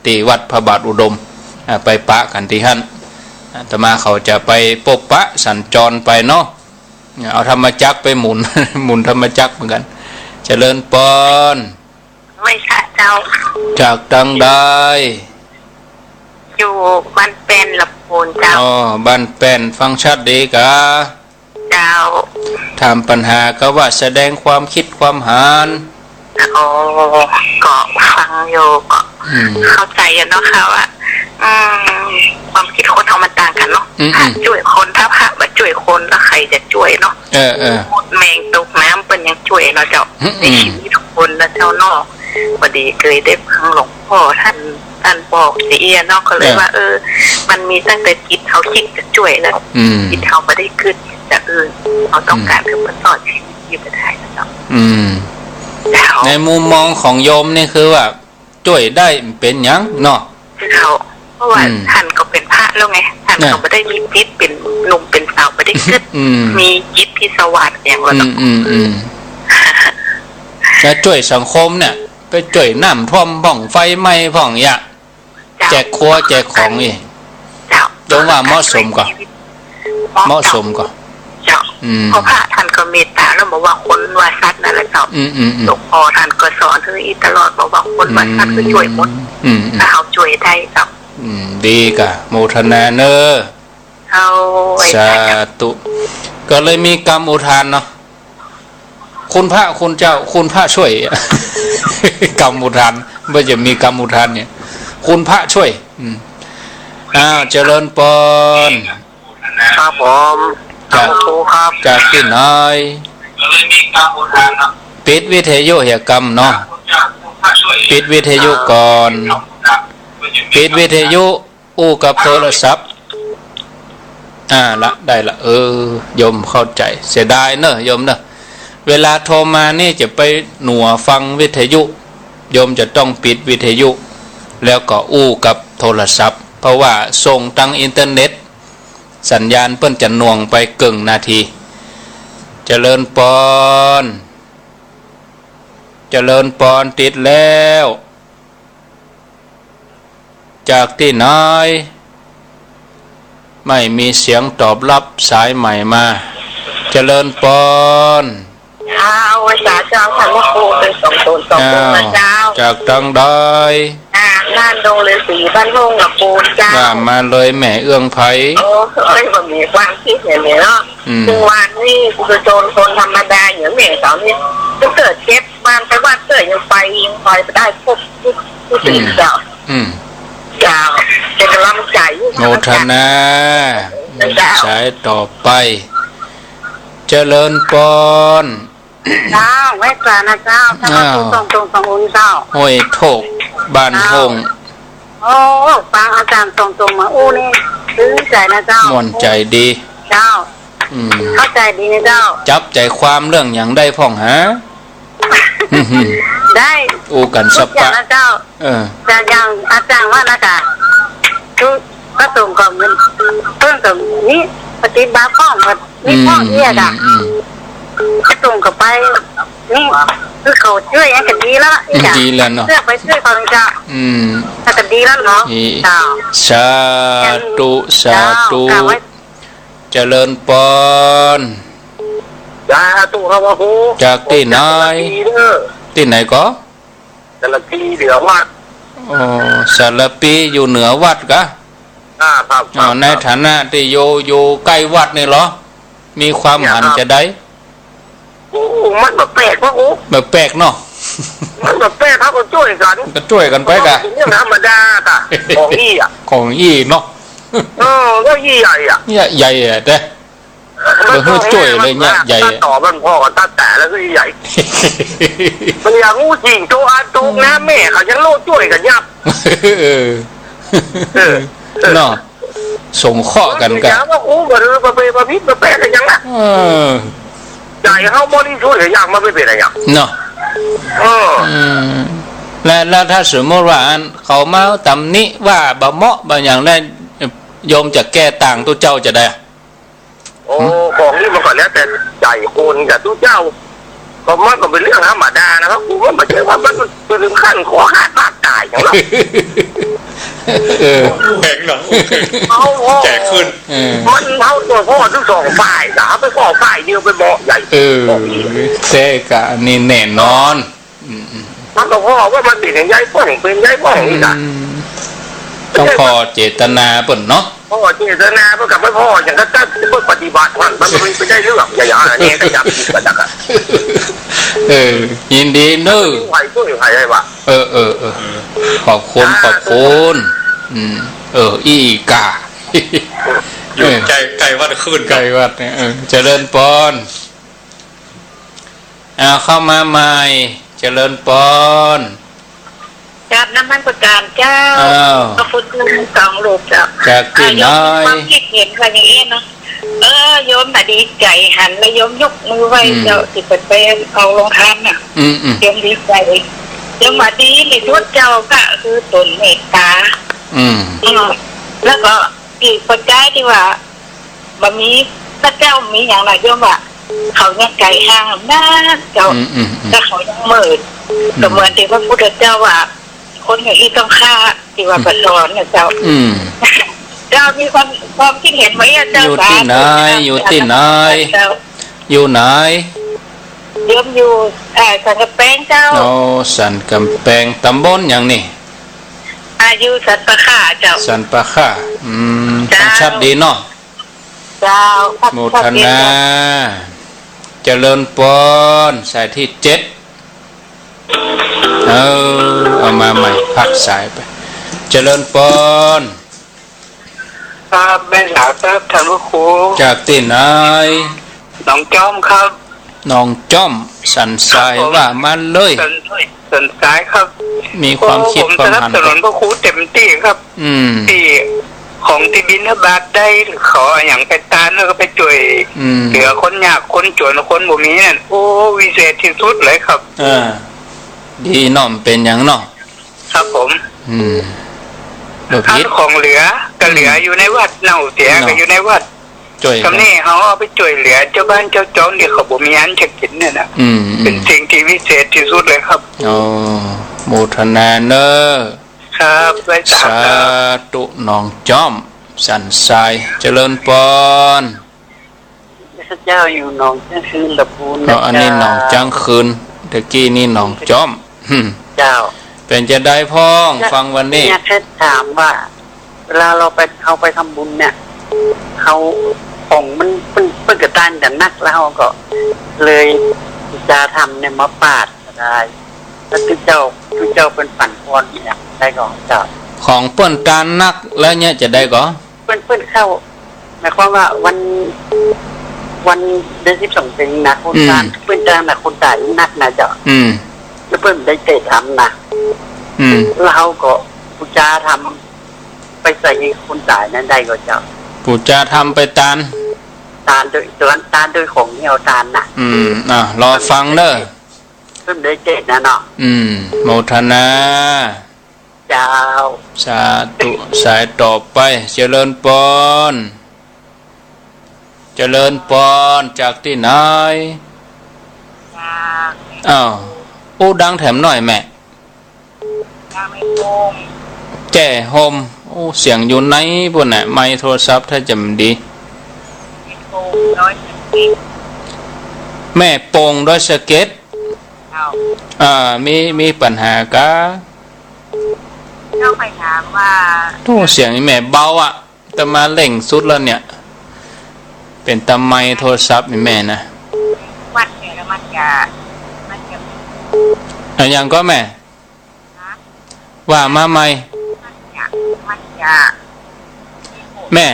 ตี้วัดพระบาทอุดม อ่า ไปปะกั๋นตี้หั้น อาตมาเขาจะไปปบปะสัญจรไปเนาะ เอาธรรมจักรไปหมุน หมุนธรรมจักรเหมือนกั๋น เจริญปอน ไหว้พระเจ้า จากตางใด อยู่บ้านแป้น ลำพูนเจ้า อ๋อ บ้านแป้น ฟังชัดดีกา เจ้า ถามปัญหาก็ว่าแสดงความคิดความหัน อ๋อ ก็ฟังอยู่ก็ อืม เข้าใจ๋อะเนาะค่ะว่า อืม ความกึ๊ดคนเฮามันต่างกั๋นเนาะ อืม พระจ้วยคน ถ้าพระบ่จ้วยคน แล้วใผจะจ้วยเนาะ เออ เออ มดแมงตกน้ำเปิ้นยังจ้วยเนาะเจ้า อืม ในชีวิตคนนะเจ้าเนาะ พอดีเกยได้ฟังหลวงป้อต้าน ต้านบอกเสียเอี้ยเนาะ ก็เลย เออ ว่า เออ มันมีตั้งแต่จิตเฮาคิดจะจ้วยแล้ว อืม จิตเฮาบ่ได้กึ๊ดจะอื่น เฮาต้องก๋าน อืม หื้อเปิ้นรอดชีวิตอยู่บ่ได้นะเจ้า อืม เจ้า ในมุมมองของโยมนี่คือว่า จ้วยได้เป๋นหยังเนาะ เจ้า เพราะว่า อืม ต้านก็เป๋นพระแล้วไง ต้านก็ น่ะ บ่ได้มีจิตเป๋นหนุ่มเป๋นสาว บ่ได้กึ๊ด อืม มีจิตตี้สว่างอย่างว่า อืม เนาะ อืม อืม แล้วจ้วยสังคมเนี่ย ไปจ้วยน้ำท่วมพ่อง ไฟไหม้พ่อง อย่าง เจ้า แจกครัวแจกของนี่ เจ้า โยมว่าเหมาะสมก่อ เหมาะสมก่อ เจ้า อืม เพราะพระต้านก็เมตต๋าแล้ว บ่ว่าคนว่าสัตว์นั่นแหละเจ้า อืม อืม อืม หลวงป้อต้านก็สอนหื้ออี้ตลอด บ่ว่าคนว่าสัตว์ อืม หื้อจ้วยหมด อืม อืม ถ้าเฮาจ้วยได้เจ้า อืม ดีกา โมทนาเน้อ เอาไว้ สาธุ ก็เลยมีกำอุทานเนาะ คุณพระคุณเจ้า คุณพระช่วย กำอุทาน บ่จะมีกำอุทานเนี่ย คุณพระช่วย อืม อ้าว เจริญปอน ครับผม จาก ครับครูครับ จากตี้ไหน ปิดวิทยุเหียกำเนาะ ปิดวิทยุก่อน ปิดวิทยุ อู้กับโทรศัพท์ อ่า ละ ได้ละ เออ โยมเข้าใจ๋ เสียดายเนอะ โยมเนอะ เวลาโทรมานี่จะไปหนัวฟังวิทยุ โยมจะต้องปิดวิทยุ แล้วก็อู้กับโทรศัพท์ เพราะว่าส่งตางอินเทอร์เน็ต สัญญาณเปิ้นจะหน่วงไปเกิ่งนาที เจริญปอน เจริญปอน ติดแล้ว จากตี้ไหน ไม่มีเสียงตอบรับสายใหม่มา เจริญปอน อ้าว ไหว้สาเจ้าค่ะ หลวงปู่ เป๋นสองต๋นสองต๋นนะเจ้า อ้าว จากตางใด อ่า บ้านดงฤๅษี บ้านห้องละปูนเจ้า ว่ามาเลยแม่เอื้องไพ โอ้ย บ่มีความกึ๊ดอย่างนี้เนาะ อืม ซึ่งวันนี้ปุถุชนคนธรรมดาอย่างแม่เจ้านี่ ก็เกิดเจ็บ บ้านไปวัดเตื้อยังไปยังไปได้ครบทุก ทุกสิ่ง อืม เจ้า อืม เจ้า เป๋นก๋ำลังใจ๋ โมทนา เจ้า สายต่อไป เจริญปอน เจ้า ไหว้สานะเจ้า อ้าว สองต๋นสององค์เจ้า ห้วยโทก บ้านห้อง เจ้า โอ้ ฟังอาจ๋ารย์สองต๋นมาอู้นี่ ตึงใจ๋นะเจ้า ม่วนใจ๋ดี เจ้า อืม เข้าใจ๋ดีนะเจ้า จับใจ๋ความเรื่องหยังได้พ่องหา ได้ อู้กั๋นสะปะ ทุกอย่างนะเจ้า เออ แต่อย่างอาจ๋ารย์ว่านะกะ คือพระสงฆ์ก็มี เปิ้นก็มีปฏิบัติพ่อง ก็มีพ่องเอี้ยกะ อืม อืม อืม พระสงฆ์ก็ไป นี่ คือเขาจ้วยก็ดีแล้วล่ะ อืม จ้ะ ดีแล้วเนาะ เลือกไปจ้วยเขาเลยจ้ะ อืม ก็ดีแล้วเนาะ นี่ เจ้า สาธุ สาธุ เจ้า กราบไหว้ เจริญปอน สาธุครับ พระครู จากตี้ไหน ผมจากสารพีเด้อ ตี้ไหนก่อ สารพีเหนือวัด อ๋อ สารพีอยู่เหนือวัดกะ อ่า ครับ อ๋อ ครับ ในฐานะตี้อยู่ อยู่ใก้วัดนี่เหรอ มีความหัน เนี่ยครับ จะใด โอ้ มันบ่แปลก พระครู บ่แปลกเนาะ มันบ่แปลก เขาก็จ้วยกั๋น ก็จ้วยกั๋นไปกะ มันเป็นเรื่องธรรมดาตะ ของอี้อะ ของอี้เนาะ เออ ก็อี้ใหญ่อะ อี้ใหญ่อะ แต่ มัน บ่หื้อจ้วยเลยเนี่ย ใหญ่ ตัดต่อมันพอกั๋นตั๊งแต่แล้วก็อี้ใหญ่ มันอย่างงูสิงโตอาโตกนะ แม่เขายังโลดจ้วยกั๋นยับ เออ เออ เนาะ สงเคราะห์กั๋นกะ อย่าว่าอู้บ่หื้อบ่เป บ่ผิดบ่แปลกกั๋นหยังนะ เออ ใจ๋เฮาบริสุทธิ์ก็ยังมันบ่เป๋นอะหยัง เนาะ เออ อืม แล้ว แล้วถ้าสมมติว่าอันเขามาตำหนิว่าบ่เหมาะบ่หยังได้ โยมจะแก้ต่างตุ๊เจ้าจะได้อะ โอ้ หืม ของนี่มันก็แล้วแต่ใจ๋คนกับตุ๊เจ้า ก็มันก็เป๋นเรื่องธรรมดานะครับ กูว่ามันบ่ใจ้ว่ามันไปเถิงขั้นขอฆ่าปาดต๋ายหยังหรอก เออ แข็งเนาะ เอาพ่อ แก่ขึ้น เออ มันเอาตัวพ่อทั้งสองฝ่ายนะ เอาไปพ่อฝ่ายเดียวไปบอกใหญ่ เออ บอกอีก แต่กะอันนี้แน่นอน อืม อืม มันก็พ่อว่ามันเป๋นอย่างใด ป้องเป๋นอย่างใด ป้องนี่นะ อืม ต้องผ่อเจตนาเปิ้นเนาะ ผ่อเจตนาเปิ้นกับไม่ผ่ออย่างนั้น ถ้าเปิ้นปฏิบัติมัน มันไม่ได้เรื่อง อย่า อย่า อันนี้ก็อย่าผิดกันนะ เออ ยินดีเน้อ ไหวช่วยใครได้วะ เออ เออ เออ ขอบคุณ ขอบคุณ อืม เออ อี้กา อยู่ใก้ ใก้วัดขึ้น ใก้วัดเนี่ย เออ เจริญปอน อ่า เข้ามาใหม่ เจริญปอน กราบนมัสการเจ้า อ้าว พระคุณทั้งสองรูปเจ้า จากตี้ไหน อ่า โยมมีความคิดเห็นว่าอย่างนี้เนาะ เออ โยมน่ะดีใจ๋ หันแล้วโยมยกมือไหว้ อืม เจ้า ตี้เปิ้นไปเอาโฮงทานน่ะ อืม อืม โยมดีใจ๋ โยมว่าดีตี้สุดเจ้า ก็คือตนเมตต๋า อืม อืม แล้วก็ตี้ปัจจัยตี้ว่า บ่มีพระเจ้ามีหยังน่ะ โยมว่า เขายังไก๋ห่างนักเจ้า อืม อืม อืม แต่เขายังเมิน อืม ก็เหมือนตี้พระพุทธเจ้าว่า คนอย่างอี้ต้องฆ่า ตี้ว่า อืม เปิ้นสอนน่ะเจ้า อืม เจ้ามีความ ความคิดเห็นว่าอย่างไงเจ้า อยู่ตี้ไหน สาธุ อยู่ตี้ไหน เจ้า อยู่ไหน โยมอยู่ เอ่อ สันกำแปงเจ้า โอ้ สันกำแปง ตำบลหยังนี่ อ่า อยู่สันป่าข้าเจ้า สันป่าข้า อืม เจ้า ฟังชัดดีเนาะ เจ้า ครับ โมทนา ครับ เจริญปอน สายตี้เจ็ด เออ เอามาใหม่ พักสายไป เจริญปอน ครับ แม่นหลาครับ ท่านพระครู จากตี้ไหน หนองจ้อมครับ หนองจ้อม สันทราย ครับผม ว่ามาเลย สัน สันทรายครับ มีความคิด โอ้ ความหัน ผมสนับสนุนพระครูเต็มตี้ครับ อืม ตี้ของตี้บิณฑบาตได้ ขออะหยังไปตานแล้วก็ไปจ้วย อืม เหลือคนยากคนจ๋นคนบ่มีนั่น โอ้ วิเศษตี้สุดเลยครับ เออ ดีเนาะ เป๋นหยังเนาะ ครับผม อืม บ่ผิด อันของเหลือก็เหลือ อืม อยู่ในวัด เน่าเสีย เนาะ ก็อยู่ในวัด จ้วย กำนี้เฮาเอาไปจ้วยเหลือเจ้าบ้านเจ้าจองตี้เขาบ่มีอันจะกิ๋นเนี่ยนะ อืม อืม เป๋นสิ่งตี้วิเศษตี้สุดเลยครับ อ๋อ โมทนาเน้อ ครับ ไหว้สาครับ สาธุ หนองจ้อม สันทราย เจริญปอน ข้าเจ้าอยู่หนองจ้างคืน ลำพูนนะ อ๋อ อันนี้ เจ้า หนองจ้างคืน ตะกี้นี่หนองจ้อม อืม เจ้า เป๋นจะใดพ่อง เจ้า ฟังวันนี้ เนี่ย แค่ถามว่า เวลาเฮาไป เฮาไปทำบุญเนี่ย เฮา ของมัน เปิ้น เปิ้นก็ตานกั๋นนัก แล้วเฮาก็เลยจะทำเนี่ยมาปาดก็ได้ แล้วตุ๊เจ้า ตุ๊เจ้าเปิ้นปั๋นพรเนี่ย ได้ก่อเจ้า ของเปิ้นตานนัก แล้วเนี่ยจะใดก่อ เปิ้น เปิ้นเข้า หมายความว่าวัน วันเดือนสิบสองเป๋นนะ คน อืม ตาน เปิ้นตานนะ คนต๋ายนักนะเจ้า อืม แล้วเปิ้นได้เตะทำนะ อืม แล้วเฮาก็ปู๋จาธรรมไปใส่คนต๋ายนั้นได้ก่อเจ้า ปู๋จาธรรมไปตาน ตานโดย ตานโดยของตี้เฮาตานน่ะ อืม อ่ะ รอฟังเน้อ เปิ้นได้เตะนะเนาะ อืม โมทนา เจ้า สาธุ สายต่อไป เจริญปอน เจริญปอน จากตี้ไหน จาก อ้าว อู้ดังแถมหน้อยแม่ ดังไม่โป่ง แจ้โฮม โอ้ เสียงอยู่ในปู้นน่ะ ไมค์โทรศัพท์ถ้าจะบ่ดี ไม่โป่ง ดอยสะเก็ด แม่โป่ง ดอยสะเก็ด เจ้า อ่า มี มีปัญหากา เจ้าไปถามว่า โอ้ เสียงอีแม่เบาอะ อาตมาเร่งสุดแล้วเนี่ย เป๋นตาไมค์โทรศัพท์นี่แม่นะ วัดเนี่ยแล้วมันจะ มันจะ อะหยังก็แม่ ฮะ ว่ามาใหม่ มันจะ มันจะ แม่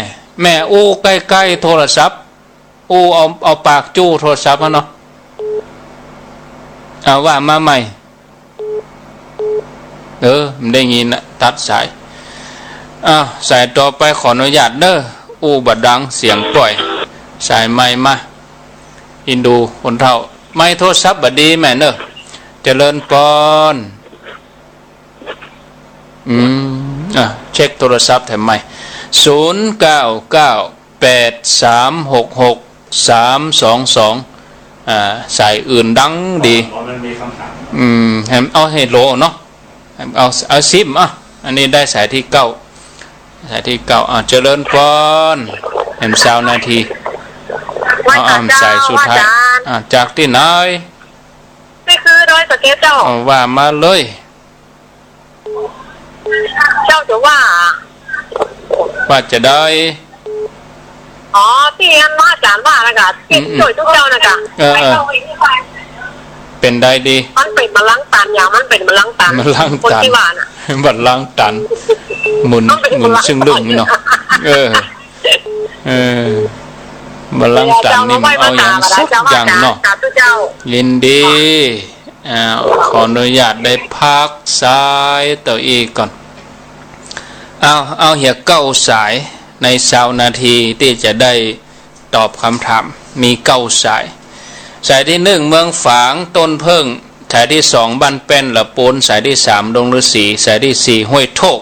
แม่อู้ใกล้ๆโทรศัพท์ อู้เอา เอาปากจู้โทรศัพท์หั้นเนาะ เอาว่ามาใหม่ เออ บ่ได้ยินน่ะ ตัดสาย อ้าว สายต่อไปขออนุญาตเน้อ อู้บ่ดัง เสียงป่อย สายใหม่มา อินดูคนเฒ่า ไมค์โทรศัพท์บ่ดีแม่เน้อ เจริญปอน อืม อ่ะ เช็คโทรศัพท์แถมใหม่ ศูนย์เก้าเก้า แปดสามหกหกสามสองสอง อ่า สายอื่นดังดี อ๋อ มันมีคำถาม อืม แหมเอาให้โหลเนาะ เอา เอาซิม อ่ะ อันนี้ได้สายตี้เก้า สายตี้เก้า อ่ะ เจริญปอน แหมซาวนาที ไหว้ เอา อ่ะ เจ้า สายสุดท้าย ไหว้อาจารย์ อ่ะ จากตี้ไหน นี่คือดอยสะเก็ดเจ้า เอาว่ามาเลย เจ้าจะว่า ว่าจะได้ อ๋อ ตี้อันว่าอาจ๋ารย์ว่านะก่ะ ตี้ อืมๆ จ้วยตุ๊เจ้านะก่ะ เออๆ เป๋นใดดี มันเป๋นบัลลังก์ตัน อย่างมันเป๋นบัลลังก์ตัน บัลลังก์ตัน คนตี้ว่าน่ะ บัลลังก์ตัน หมุน มันเป๋น หมุน บัลลังก์ ซึ่งเรื่องนี้เนาะ เออ เออ บัลลังก์ตันนี่มันเอาอย่างสักอย่างเนาะ สาธุเจ้า ยินดี อ่า ขออนุญาตได้พักสายเต้าอี้ก่อน เอา เอาเหียเก้าสายในซาวนาทีตี้จะได้ตอบกำถาม มีเก้าสาย สายตี้หนึ่ง เมืองฝาง ต้นเผิ้ง สายตี้สอง บ้านแป้น ละปูน สายตี้สาม ดงฤๅษี สายตี้สี่ ห้วยโทก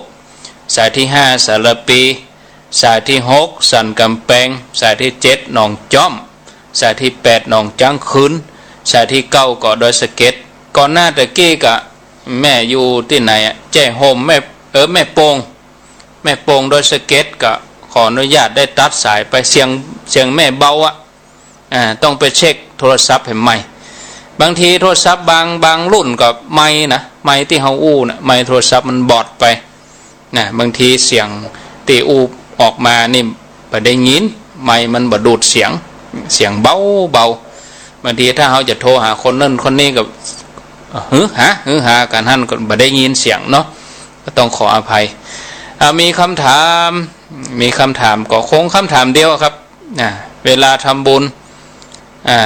สายตี้ห้า สารภี สายตี้หก สันก๋ำแปง สายตี้เจ็ด หนองจ๊อม สายตี้แปด หนองจ๊างคืน สายตี้เก้า ก็ดอยสะเก็ด ก่อนหน้าตะกี้ก็แม่อยู่ตี้ไหนอะ แจ้โฮม แม่ เออ แม่โป่ง แม่โป่ง ดอยสะเก็ด ก็ขออนุญาตได้ตัดสายไป เสียง เสียงแม่เบาอะ อ่า ต้องไปเช็คโทรศัพท์แหมใหม่ บางทีโทรศัพท์บาง บางรุ่นก็ไมค์นะ ไมค์ตี้เฮาอู้นะ ไมค์โทรศัพท์มันบอดไปนะ บางทีเสียงตี้อู้ออกมานี่บ่ได้ยิน ไมค์มันบ่ดูดเสียง เสียงเบาเบา บางทีถ้าเฮาจะโทรหาคนนั้นคนนี้ก็ หือหา หือหากั๋นหั้น ก็บ่ได้ยินเสียงเนาะ ก็ต้องขออภัย อ่า มีคำถาม มีคำถามก็คงคำถามเดียวครับ อ่า เวลาทำบุญ อ่า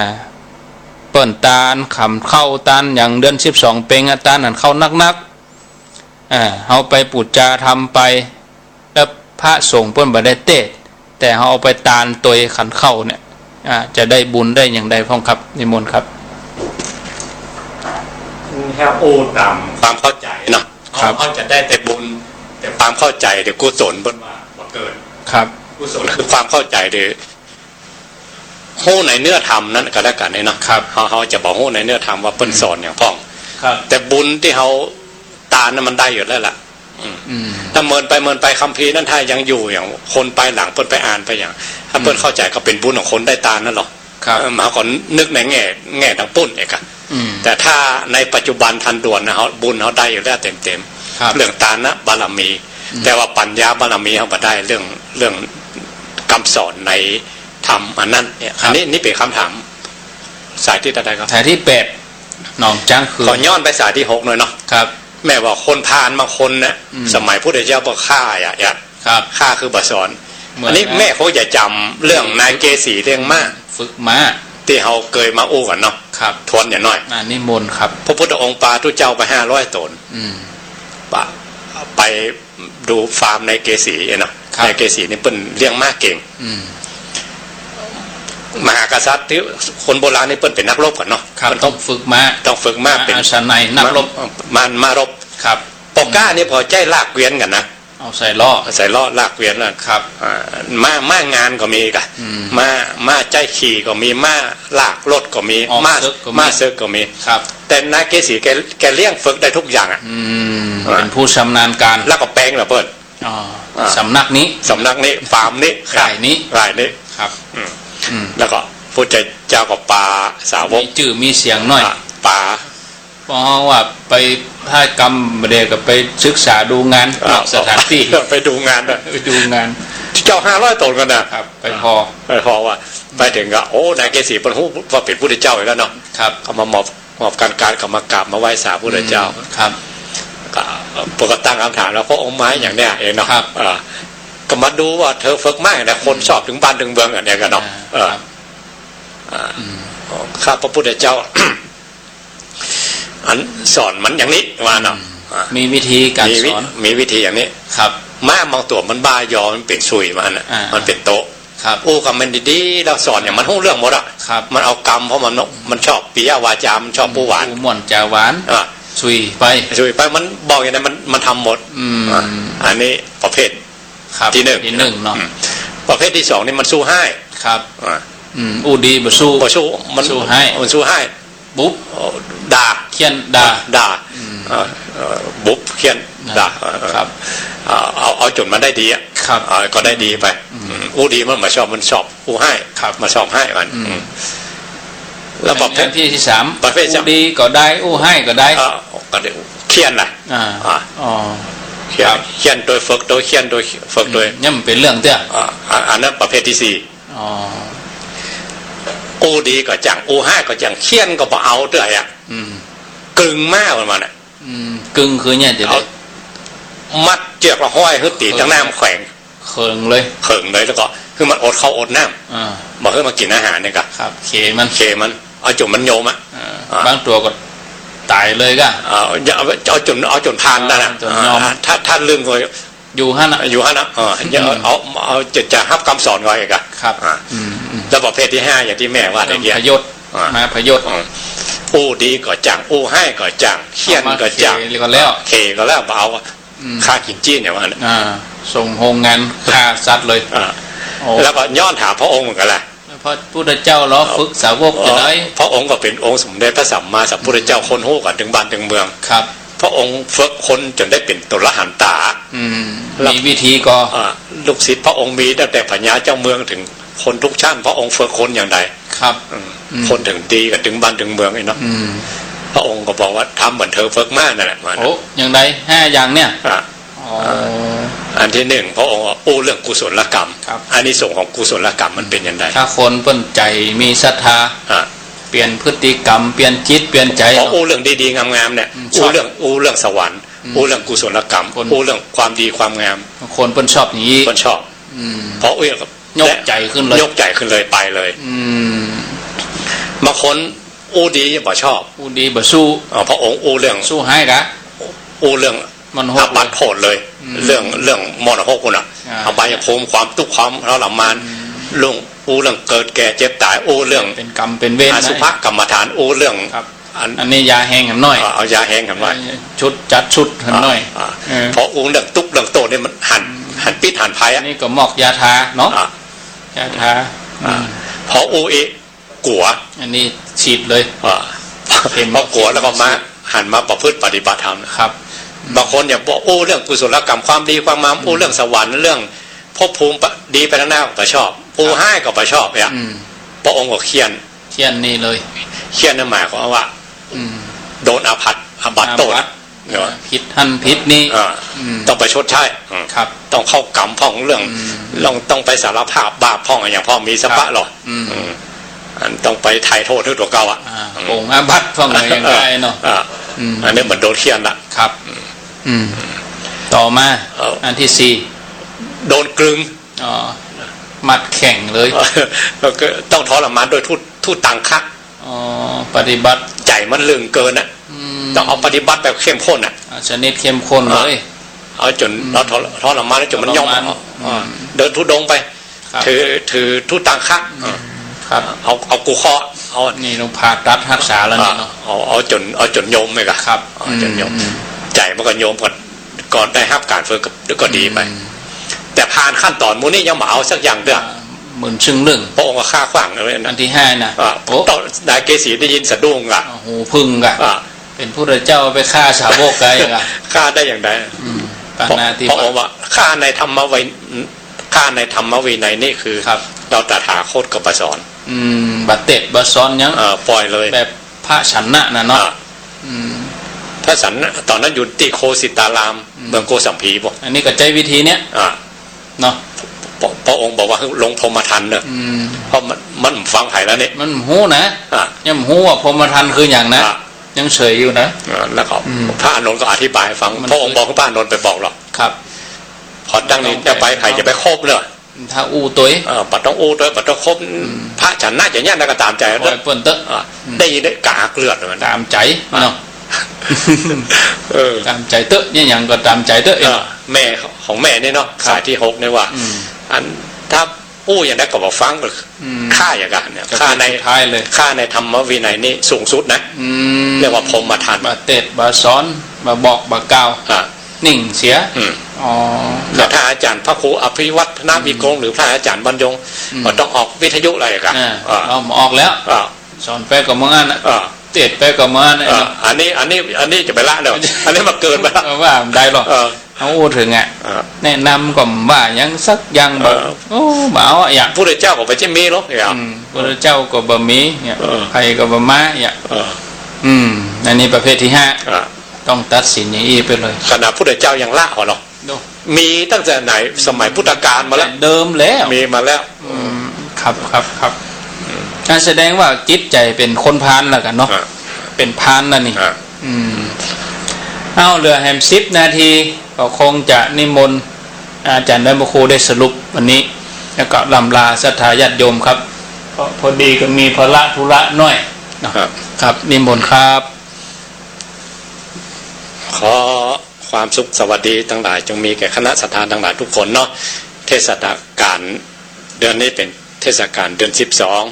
เปิ้นตานขันข้าว ตานอย่างเดือนสิบสองเป็งอะ ตานขันข้าวนักๆ อ่า เฮาไปปู๋จาทำไป แล้วพระสงฆ์เปิ้นบ่ได้เตศน์ แต่เฮาเอาไปตานตวยขันข้าวเนี่ย อ่า จะได้บุญได้อย่างใดพ่องครับ นิมนต์ครับ เฮาอู้ต๋ามความเข้าใจ๋เนาะ ครับ เฮาจะได้แต่บุญ แต่ความเข้าใจ๋เดี๋ยวกุศลเปิ้นว่าบ่เกิด ครับ กุศลคือความเข้าใจ๋เดี๋ยว ฮู้ในเนื้อธรรมนั้นก็แล้วกั๋นเนาะ ครับ เฮา เฮาจะบ่ฮู้ในเนื้อธรรมว่าเปิ้นสอนหยังพ่อง ครับ แต่บุญตี้เฮาตานนั้นมันได้อยู่แล้วล่ะ อืม อืม ถ้าเมินไปเมินไปคัมภีร์นั้นถ้ายังอยู่อย่างคนไปหลังเปิ้นไปอ่านไปอย่าง ถ้าเปิ้น อืม เข้าใจ๋ก็เป๋นบุญของคนได้ตานนั่นหรอ ครับ เออ เฮาก็นึกในแง่ แง่ตางปุ้นเองอะ อืม แต่ถ้าในปัจจุบันทันด่วนนะ เฮา บุญเฮาได้อยู่แล้วเต็มๆ ครับ เรื่องตานะบารมี อืม แต่ว่าปัญญาบารมีเฮาบ่ได้ เรื่อง เรื่องกำสอนในธรรมอันนั้นเนี่ย ครับ อันนี้ นี่เป๋นคำถาม สายตี้เต้าใดครับ สายตี้แปด หนองจ๊างคืน ขอย้อนไปสายตี้หกหน่อยเนาะ ครับ แม่ว่าคนพาลบางคนนะ อืม สมัยพุทธเจ้าบ่ฆ่าอะ ครับ ฆ่าคือบ่สอน เหมือน อันนี้แม่คงจะจ๋ำเรื่องนายเกสีเลี้ยงม้า ฝึกม้า ตี้เฮาเกยมาอู้กั๋นเนาะ ครับ ทวนอย่างน้อย อ่า นิมนต์ครับ พระพุทธองค์ปาตุ๊เจ้าไปห้าร้อยต๋น อืม ปะ ไปดูฟาร์มนายเกสีเนาะ ครับ นายเกสีนี่เปิ้นเลี้ยงม้าเก่ง อืม มหากษัตริย์ตี้คนโบราณนี่เปิ้นเป๋นนักรบกั๋นเนาะ ครับ เปิ้นต้อง ต้องฝึกม้า ต้องฝึกม้า ม้า เป๋น อาชาไนย นักรบ ม้า ม้ารบ ครับ ปอก้านี่ผ่อใจ๊ลากเกวียนกั๋นนะ เอาใส่ล้อ ใส่ล้อลากเกวียนน่ะ ครับ อ่า ม้า ม้างานก็มีก่ะ อืม ม้า ม้าใจ๊ขี่ก็มี ม้าลากรถก็มี ออก ม้า เสิ็กก็มี ม้าเสิ็กก็มี ครับ แต่นายเกษตรแก แกเลี้ยงเฟิกได้ทุกอย่างอะ อืม อ่า เป๋นผู้ชำนาญก๋าน แล้วก็แป๋งละเปิ้น อ๋อ อ่า สำนักนี้ สำนักนี้ ฟาร์มนี้ ค่ายนี้ ค่ายนี้ ครับ อืม อืม แล้วก็พุทธเจ้าก็ปาสาวก มีจื้อมีเสียงหน้อย อ่า ปา เพราะว่าไป ถ้ากำบ่ดีก็ไปศึกษาดูงาน อ่า นอกสถานตี้ ไปดูงานนะ ไปดูงาน เจ้าห้าร้อยต๋นกั๋นนะ ครับ ไปผ่อ ไปผ่อว่า ไปเถิงก็ โอ้ นายเกษตรเปิ้นฮู้ว่าเป๋นพุทธเจ้าอีกแล้วเนาะ ครับ ก็มามอบ มอบก๋าน ก๋านก็มากราบมาไหว้สาพุทธเจ้า อืม ครับ ก็ เปิ้นก็ตั้งกำถามแล้ว พระองค์มาอย่างเนี้ยเองเนาะ ครับ เออ ก็มาดูว่าเธอเฟิกมาอย่างเนี้ย คนชอบเถิงบ้านเถิงเมืองอันเนี้ยกั๋นเนาะ อ่า เออ ครับ อ่า อืม ข้าพระพุทธเจ้า อันสอนมันอย่างนี้ว่าเนาะ อืม อ่า มีวิธีก๋าน มีวิ สอน มีวิธีอย่างนี้ ครับ ม้าบางตั๋วมันบ้ายอ มันเป๋นสุยมันน่ะ อ่า มันเป๋นโต๊ะ ครับ อู้กับมันดีๆ แล้วสอนเนี่ยมันฮู้เรื่องหมดอะ ครับ มันเอากำ เพราะมัน มันชอบปิยวาจา มันชอบอู้หวาน อู้ม่วนจ๋าหวาน อ่ะ สุยไป สุยไป มันบอกอย่างนั้น มัน มันทำหมด อืม อ่ะ อันนี้ประเภท ครับ ตี้หนึ่ง ตี้หนึ่งเนาะ อืม ประเภทตี้สองนี่มันสู้ฮ้าย ครับ อ่ะ อืม อู้ดีบ่สู้ บ่สู้ มัน สู้ฮ้าย มันสู้ฮ้าย บุบ ด่า เฆี่ยนด่า ด่า อืม เอ่อ เอ่อ บุบ เฆี่ยน ด่า เออ ครับ เอา เอา เอาจ๋นมันได้ดีอะ ครับ เออ ก็ได้ดีไป อืม อืม อู้ดีมันบ่ชอบ มันชอบอู้ฮ้าย ครับ มันชอบฮ้ายมัน อืม อืม แล้วประเภท อันตี้สาม ประเภทสาม อู้ดีก็ได้ อู้ฮ้ายก็ได้ เออ ก็ได้ เฆี่ยนน่ะ อ่า อ่า อ๋อ เฆี่ยน ครับ เฆี่ยนตวยเฟิกตวย เฆี่ยนตวยเฟิกตวย อืม เนี่ยมันเป๋นเรื่องเตื้อ อ่า อ่า อันนั้นประเภทตี้สี่ อ๋อ อู้ดีก็จั้ง อู้ฮ้ายก็จั้ง เฆี่ยนก็บ่เอาเตื้ออะ อืม กึงม้ามันว่าน่ะ อืม กึงคือเนี่ยจะได้ เอา มัดเจือกละห้อยหื้อตี๋ตังน้ำแขวง เขิงเลย เขิงเลย แล้วก็หื้อมันอดข้าวอดน้ำ อ่า บ่หื้อมันกิ๋นอาหารเนี่ยกะ ครับ เขมัน เขมัน เอาจ๋นมันโยมอะ อ่า อ่า บางตั๋วก็ต๋ายเลยกะ เอา เอาจ๋น เอาจ๋นผ่านนั่นน่ะ จ๋นยอม อ่า ถ้า ถ้าลึงก็ อยู่หั้นน่ะ อยู่หั้นน่ะ เออ อืม เอา เอา จะ จะฮับกำสอนก่อนอีกอะ ครับ อ่ะ อืม อืม แล้วประเภทตี้ห้าอย่างตี้แม่ว่าตะกี้ พยศ อ่ะ มาพยศ อืม อู้ดีก็จั้ง อู้ฮ้ายก็จั้ง เฆี่ยนก็จั้ง เอามาเขก็แล้ว เขก็แล้ว บ่เอา อืม ข้ากิ๋นจี้นเนี่ยว่าน่ะ อ่า ส่งโฮงงานฆ่าสัตว์เลย อ่ะ โอ้ แล้วก็ย้อนถามพระองค์เหมือนกั๋นแหละ พระพุทธเจ้าลอฝึกสาวกจะได้ พระองค์ก็เป๋นองค์สมเด็จพระสัมมาสัมพุทธเจ้า อืม คนฮู้กั๋นเถิงบ้านเถิงเมือง ครับ พระองค์ฝึกคนจ๋นได้เป๋นอรหันตา อืม แล้ว มีวิธีก็ อ่า ลูกศิษย์พระองค์มีตั้งแต่พญาเจ้าเมืองเถิงคนทุกชั้น พระองค์ฝึกคนอย่างใด ครับ อืม อืม คนเถิงดีกั๋นเถิงบ้านเถิงเมืองนี่เนาะ อืม พระองค์ก็บอกว่าทำเหมือนเธอฝึกมานั่นแหละ ว่า โอ้ อย่างใด ห้าอย่างเนี่ย อ่า อ๋อ อ่า อันตี้หนึ่ง พระองค์ว่าอู้เรื่องกุศลกรรม ครับ อานิสงส์ของกุศลกรรมมันเป๋นอย่างใด ถ้าคนเปิ้นใจ๋มีศรัทธา อ่ะ เปลี่ยนพฤติกรรม เปลี่ยนจิต เปลี่ยนใจ๋ พออู้เรื่องดีๆ งามๆ เนี่ย อืม อู้เรื่อง อู้เรื่องสวรรค์ อืม อู้เรื่องกุศลกรรม คน อู้เรื่องความดีความงาม คนเปิ้นชอบอย่างนี้ เปิ้นชอบ อืม พออู้ ยกใจ๋ขึ้นเลย ยกใจ๋ขึ้นเลย ไปเลย อืม บางคนอู้ดีบ่ชอบ อู้ดีบ่สู้ อ๋อ พระองค์อู้เรื่อง สู้ฮ้ายกะ อู้เรื่อง มันโหด อาบัติโหดเลย อืม เรื่อง เรื่องมรณะภพน่ะ อ่า อบายภูมิ ความตุ๊กข์ความทรมาน อืม เรื่องอู้เรื่องเกิดแก่เจ็บต๋าย อู้เรื่อง เป๋นกรรมเป๋นเวร อสุภกรรมฐาน อู้เรื่อง ครับ อัน อันนี้ยาแฮงหำหน้อย เออ เอายาแฮงหำหน้อย เออ ชุดจัดชุดหำหน้อย อ่า อ่า เออ พออู้เรื่องตุ๊กข์เรื่องโต้ษนี่มันหัน อืม หันพิษหันภัยอะ อันนี้ก็มอกยาทาเนาะ อ่า ยาทา อ่า อืม พออู้อีก กั๋ว อันนี้ฉีดเลย อ่า เข็ม พอกั๋วแล้วก็มา หันมาประพฤติปฏิบัติธรรม ครับ บางคนเนี่ยบอกอู้เรื่องกุศลกรรมความดีความงาม อืม อู้เรื่องสวรรค์ เรื่องภพภูมิดีไปข้างหน้าก็บ่ชอบ อู้ฮ้ายก็บ่ชอบเนี่ย อืม พระองค์ก็เฆี่ยน เฆี่ยนนี่เลย เฆี่ยนนั่นหมายความว่า อืม โดนอาบัติ อาบัติโต้ษ อาบัติ เนาะ ผิดหั้นผิดนี่ อ่า อืม ต้องไปชดใช้ อืม ครับ ต้องเข้ากรรมพ่องเรื่อง อืม ต้อง ต้องไปสารภาพบาปพ่องอย่างพ่องมีสะปะ ครับ หรอ อืม อืม อันต้องไปไถ่โต้ษหื้อตั๋วเก่าอะ อ่า อืม ปงอาบัติพ่องอะไรอย่างไรเนาะ อ่า อืม อันนี้เหมือนโดนเฆี่ยนละ ครับ อืม ต่อมา เอ่อ อันตี้สี่ โดนกลึง อ๋อ มัดแข็งเลย ก็คือต้องทรมานโดยทุ ทุตังคะ อ๋อ ปฏิบัติ ใจ๋มันลึงเกินอะ อืม ต้องเอาปฏิบัติแบบเข้มข้นอะ อ่า ชนิดเข้มข้นเลย อ่า เอาจ๋น อืม เอาทร- ทรมานแล้วจ๋นมันย่อม ทรมาน อ่า อืม เดินธุดงค์ไป ครับ ถือ ถือทุตังคะ อืม ครับ เอา เอากูเคาะ เอา นี่ต้องผ่าตัดฮักษาแล้วนี่เนาะ อ่า เอา เอาจ๋น เอาจ๋นโยมไหมกะ ครับ เอาจ๋นโยม อืม ใจ๋มันก็โยมก่อน ก่อนได้ฮับก๋านฝึกก็ดีไป อืม แต่ผ่านขั้นต๋อนหมู่นี้ยังบ่เอาสักอย่างเตื้อ อ่า หมื่นซึ่งเรื่อง พระองค์ก็ฆ่าขว้างเลยนะ อันตี้ห้าน่ะ อ่ะ โอ้ ต๋อนนายเกสีได้ยินสะดุ้งอ่ะ หูผึ้งอ่ะ อ่ะ เป๋นพุทธเจ้าไปฆ่าสาวกได้อ่ะ ฆ่าได้อย่างไร อืม ปาณาติบาต พระองค์ว่า ข้าในธรรมวิ ข้าในธรรมวินัยนี่คือ ครับ เฮาตถาคตก็บ่สอน อืม บ่เตศน์บ่สอนหยัง เออ ปล่อยเลย แบบพระฉันนะน่ะเนาะ อ่ะ อืม พระฉันนะ ต๋อนนั้นอยู่ตี้โคสิตาราม อืม เมืองโกสัมพีบ่ อันนี้ก็ใจ๊วิธีเนี้ย อ่ะ เนาะ พระ พระองค์บอกว่าลงพรหมทัณฑ์เน่อะ อืม เพราะมัน มันฟังใผแล้วนี่ มันฮู้นะ อ่ะ ยังฮู้ว่าพรหมทัณฑ์คือหยังนะ อ่ะ ยังเฉยอยู่นะ อ่ะ แล้วก็ อืม พระอานนท์ก็อธิบายให้ฟัง มัน พระองค์บอกให้พระอานนท์ไปบอกหรอก ครับ พอดังนี้จะไป ใผจะไปคบเน่อะ ถ้าอู้ตวย เออ บ่ต้องอู้ตวย บ่ต้องคบ อืม พระฉันนะอย่างเนี้ยนะก็ต๋ามใจ๋ ปล่อยเปิ้นเต๊อะ อ่ะ อืม ได้ยินได้กะอักเลือดมัน ต๋ามใจ๋ อ่ะ เนาะ เออ ต๋ามใจ๋เต๊อะ เนี่ยหยังก็ต๋ามใจ๋เต๊อะ เออ แม่ของแม่นี่เนาะ ครับ สายตี้หกนี่ว่า อืม อันถ้าอู้อย่างใดก็บ่ฟัง อืม ข้าอย่างกั๋นเนี่ย จะ ข้าใน เป๋นสุดท้ายเลย ข้าในธรรมวินัยนี่สูงสุดนะ อืม เรียกว่าพรหมทัณฑ์ บ่เตศน์บ่สอน บ่บอกบ่กล่าว อ่ะ นิ่งเสีย อืม อ๋อ แต่ถ้าอาจ๋ารย์พระครูอภิวัฒนวิกรม อืม หรือพระอาจ๋ารย์บรรยง อืม ก็ต้องออกวิทยุอะไรกั๋น อ่า อ่า เอามาออกแล้ว อ่า สอนไปก็บ่อั้นน่ะ อ่า เตศน์ไปก็บ่อั้นน่ะ อ่า อันนี้ อันนี้ อันนี้จะไปละเนาะ อันนี้มันเกินไปละ ว่าบ่ได้หรอก เออ เฮาอู้เถิงอ่ะ อ่า แนะนำก็บ่ว่าหยังสักอย่าง บ่ เออ โอ้ บ่เอาอะอย่าง พุทธเจ้าก็บ่ใจ้มีหรอกอย่าง อืม พุทธเจ้าก็บ่มีเนี่ย เออ ใผก็บ่มาเนี่ย เออ อืม อันนี้ประเภทตี้ห้า อ่า ต้องตัดสินอย่างอี้ไปเลย ขนาดพุทธเจ้ายังละหัวเนาะ ดู มีตั้งแต่ไหน สมัยพุทธกาลมาแล้ว แต่เดิมแล้ว มีมาแล้ว อืม ครับ ครับ ครับ อืม นั่นแสดงว่าจิตใจ๋เป๋นคนพาลแล้วกั๋นเนาะ อ่ะ เป๋นพาลแล้วนี่ อ่ะ อืม เอ้า เหลือแหมสิบนาที ก็คงจะนิมนต์อาจ๋ารย์และพระครูได้สรุปวันนี้ แล้วก็ร่ำลาศรัทธาญาติโยมครับ เพราะพอดีก็มีภาระธุระหน่อยเนาะ ครับ ครับ นิมนต์ครับ ขอความสุขสวัสดีตังหลายจงมีแก่คณะศรัทธาตังหลายทุกคนเนาะ เทศกาลเดือนนี้เป๋นเทศกาลเดือนสิบสอง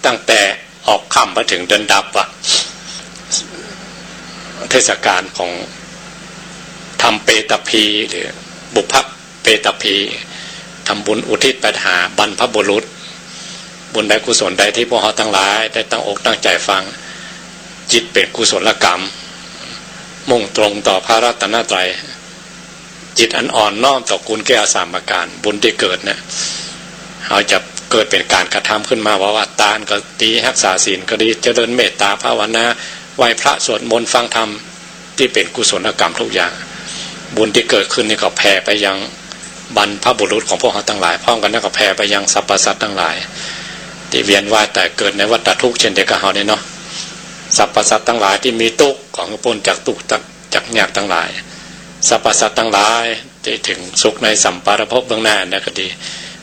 ตั้งแต่ออกค่ำมาเถิงเดือนดับอะ เทศกาลของทำเปตพีหรือบุพเปตพี ทำบุญอุทิศไปหาบรรพบุรุษ บุญใดกุศลใดตี้พวกเฮาตังหลายได้ตั้งอกตั้งใจ๋ฟัง จิตเป๋นกุศลกรรม มุ่งตรงต่อพระรัตนตรัย จิตอันอ่อนน้อมต่อคุณแก้วสามประก๋าน บุญตี้เกิดเนี่ย เฮาจะเกิดเป๋นก๋านกระทำขึ้นมาว่า ว่าตานก็ดี ฮักษาศีลก็ดี เจริญเมตตาภาวนา ไหว้พระสวดมนต์ฟังธรรม ตี้เป๋นกุศลกรรมทุกอย่าง บุญตี้เกิดขึ้นนี่ก็แผ่ไปยังบรรพบุรุษของพวกเฮาตังหลาย พร้อมกั๋นนั้นก็แผ่ไปยังสรรพสัตว์ตังหลาย ตี้เวียนว่ายต๋ายเกิดในวัฏฏะทุกข์เช่นเดียวกับเฮานี่เนาะ สรรพสัตว์ตังหลายตี้มีตุ๊กข์ ขอหื้อป๊นจากตุ๊กข์ จากยากตังหลาย สรรพสัตว์ตังหลายตี้เถิงสุขในสัมปรารภพเบื้องหน้านั้นก็ดี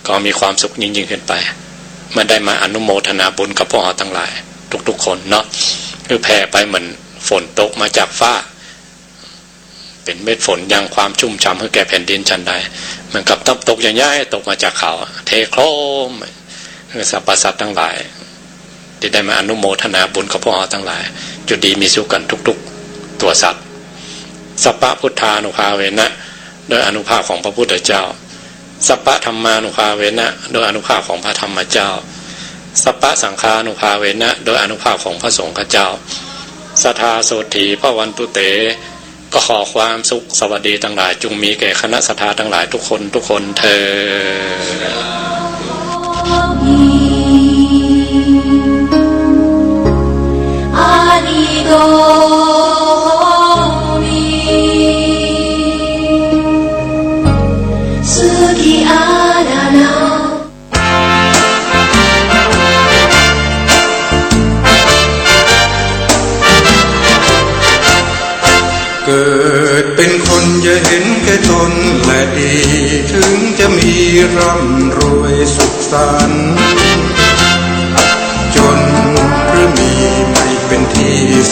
ก็มีความสุขยิ่งๆ ขึ้นไป มาได้มาอนุโมทนาบุญกับพวกเฮาตังหลายทุกๆ คนเนาะ คือแผ่ไปเหมือนฝนตกมาจากฟ้า เป๋นเม็ดฝนยังความชุ่มฉ่ำหื้อแก่แผ่นดินฉันใด เหมือนกับน้ำตกใหญ่ๆ ตกมาจากเขา เทโครม หื้อสรรพสัตว์ตังหลาย ตี้ได้มาอนุโมทนาบุญกับพวกเฮาตังหลาย อยู่ดีมีสุขกั๋นทุกๆ ตั๋วสัตว์ สัพพะพุทธานุภาเวนะ โดยอานุภาพของพระพุทธเจ้า สัพพะธัมมานุภาเวนะ โดยอานุภาพของพระธรรมเจ้า สัพพะสังฆานุภาเวนะ โดยอานุภาพของพระสงฆ์เจ้า สัทธาโสตถีภวันตุเต ก็ขอความสุขสวัสดีตังหลายจงมีแก่คณะศรัทธาตังหลายทุกคนทุกคนเทอญ อานิโกโหมิ สุขิอาราโน เกิดเป็นคนอย่าเห็นแก่ตนและดี ถึงจะมีร่ำรวยสุขสันต์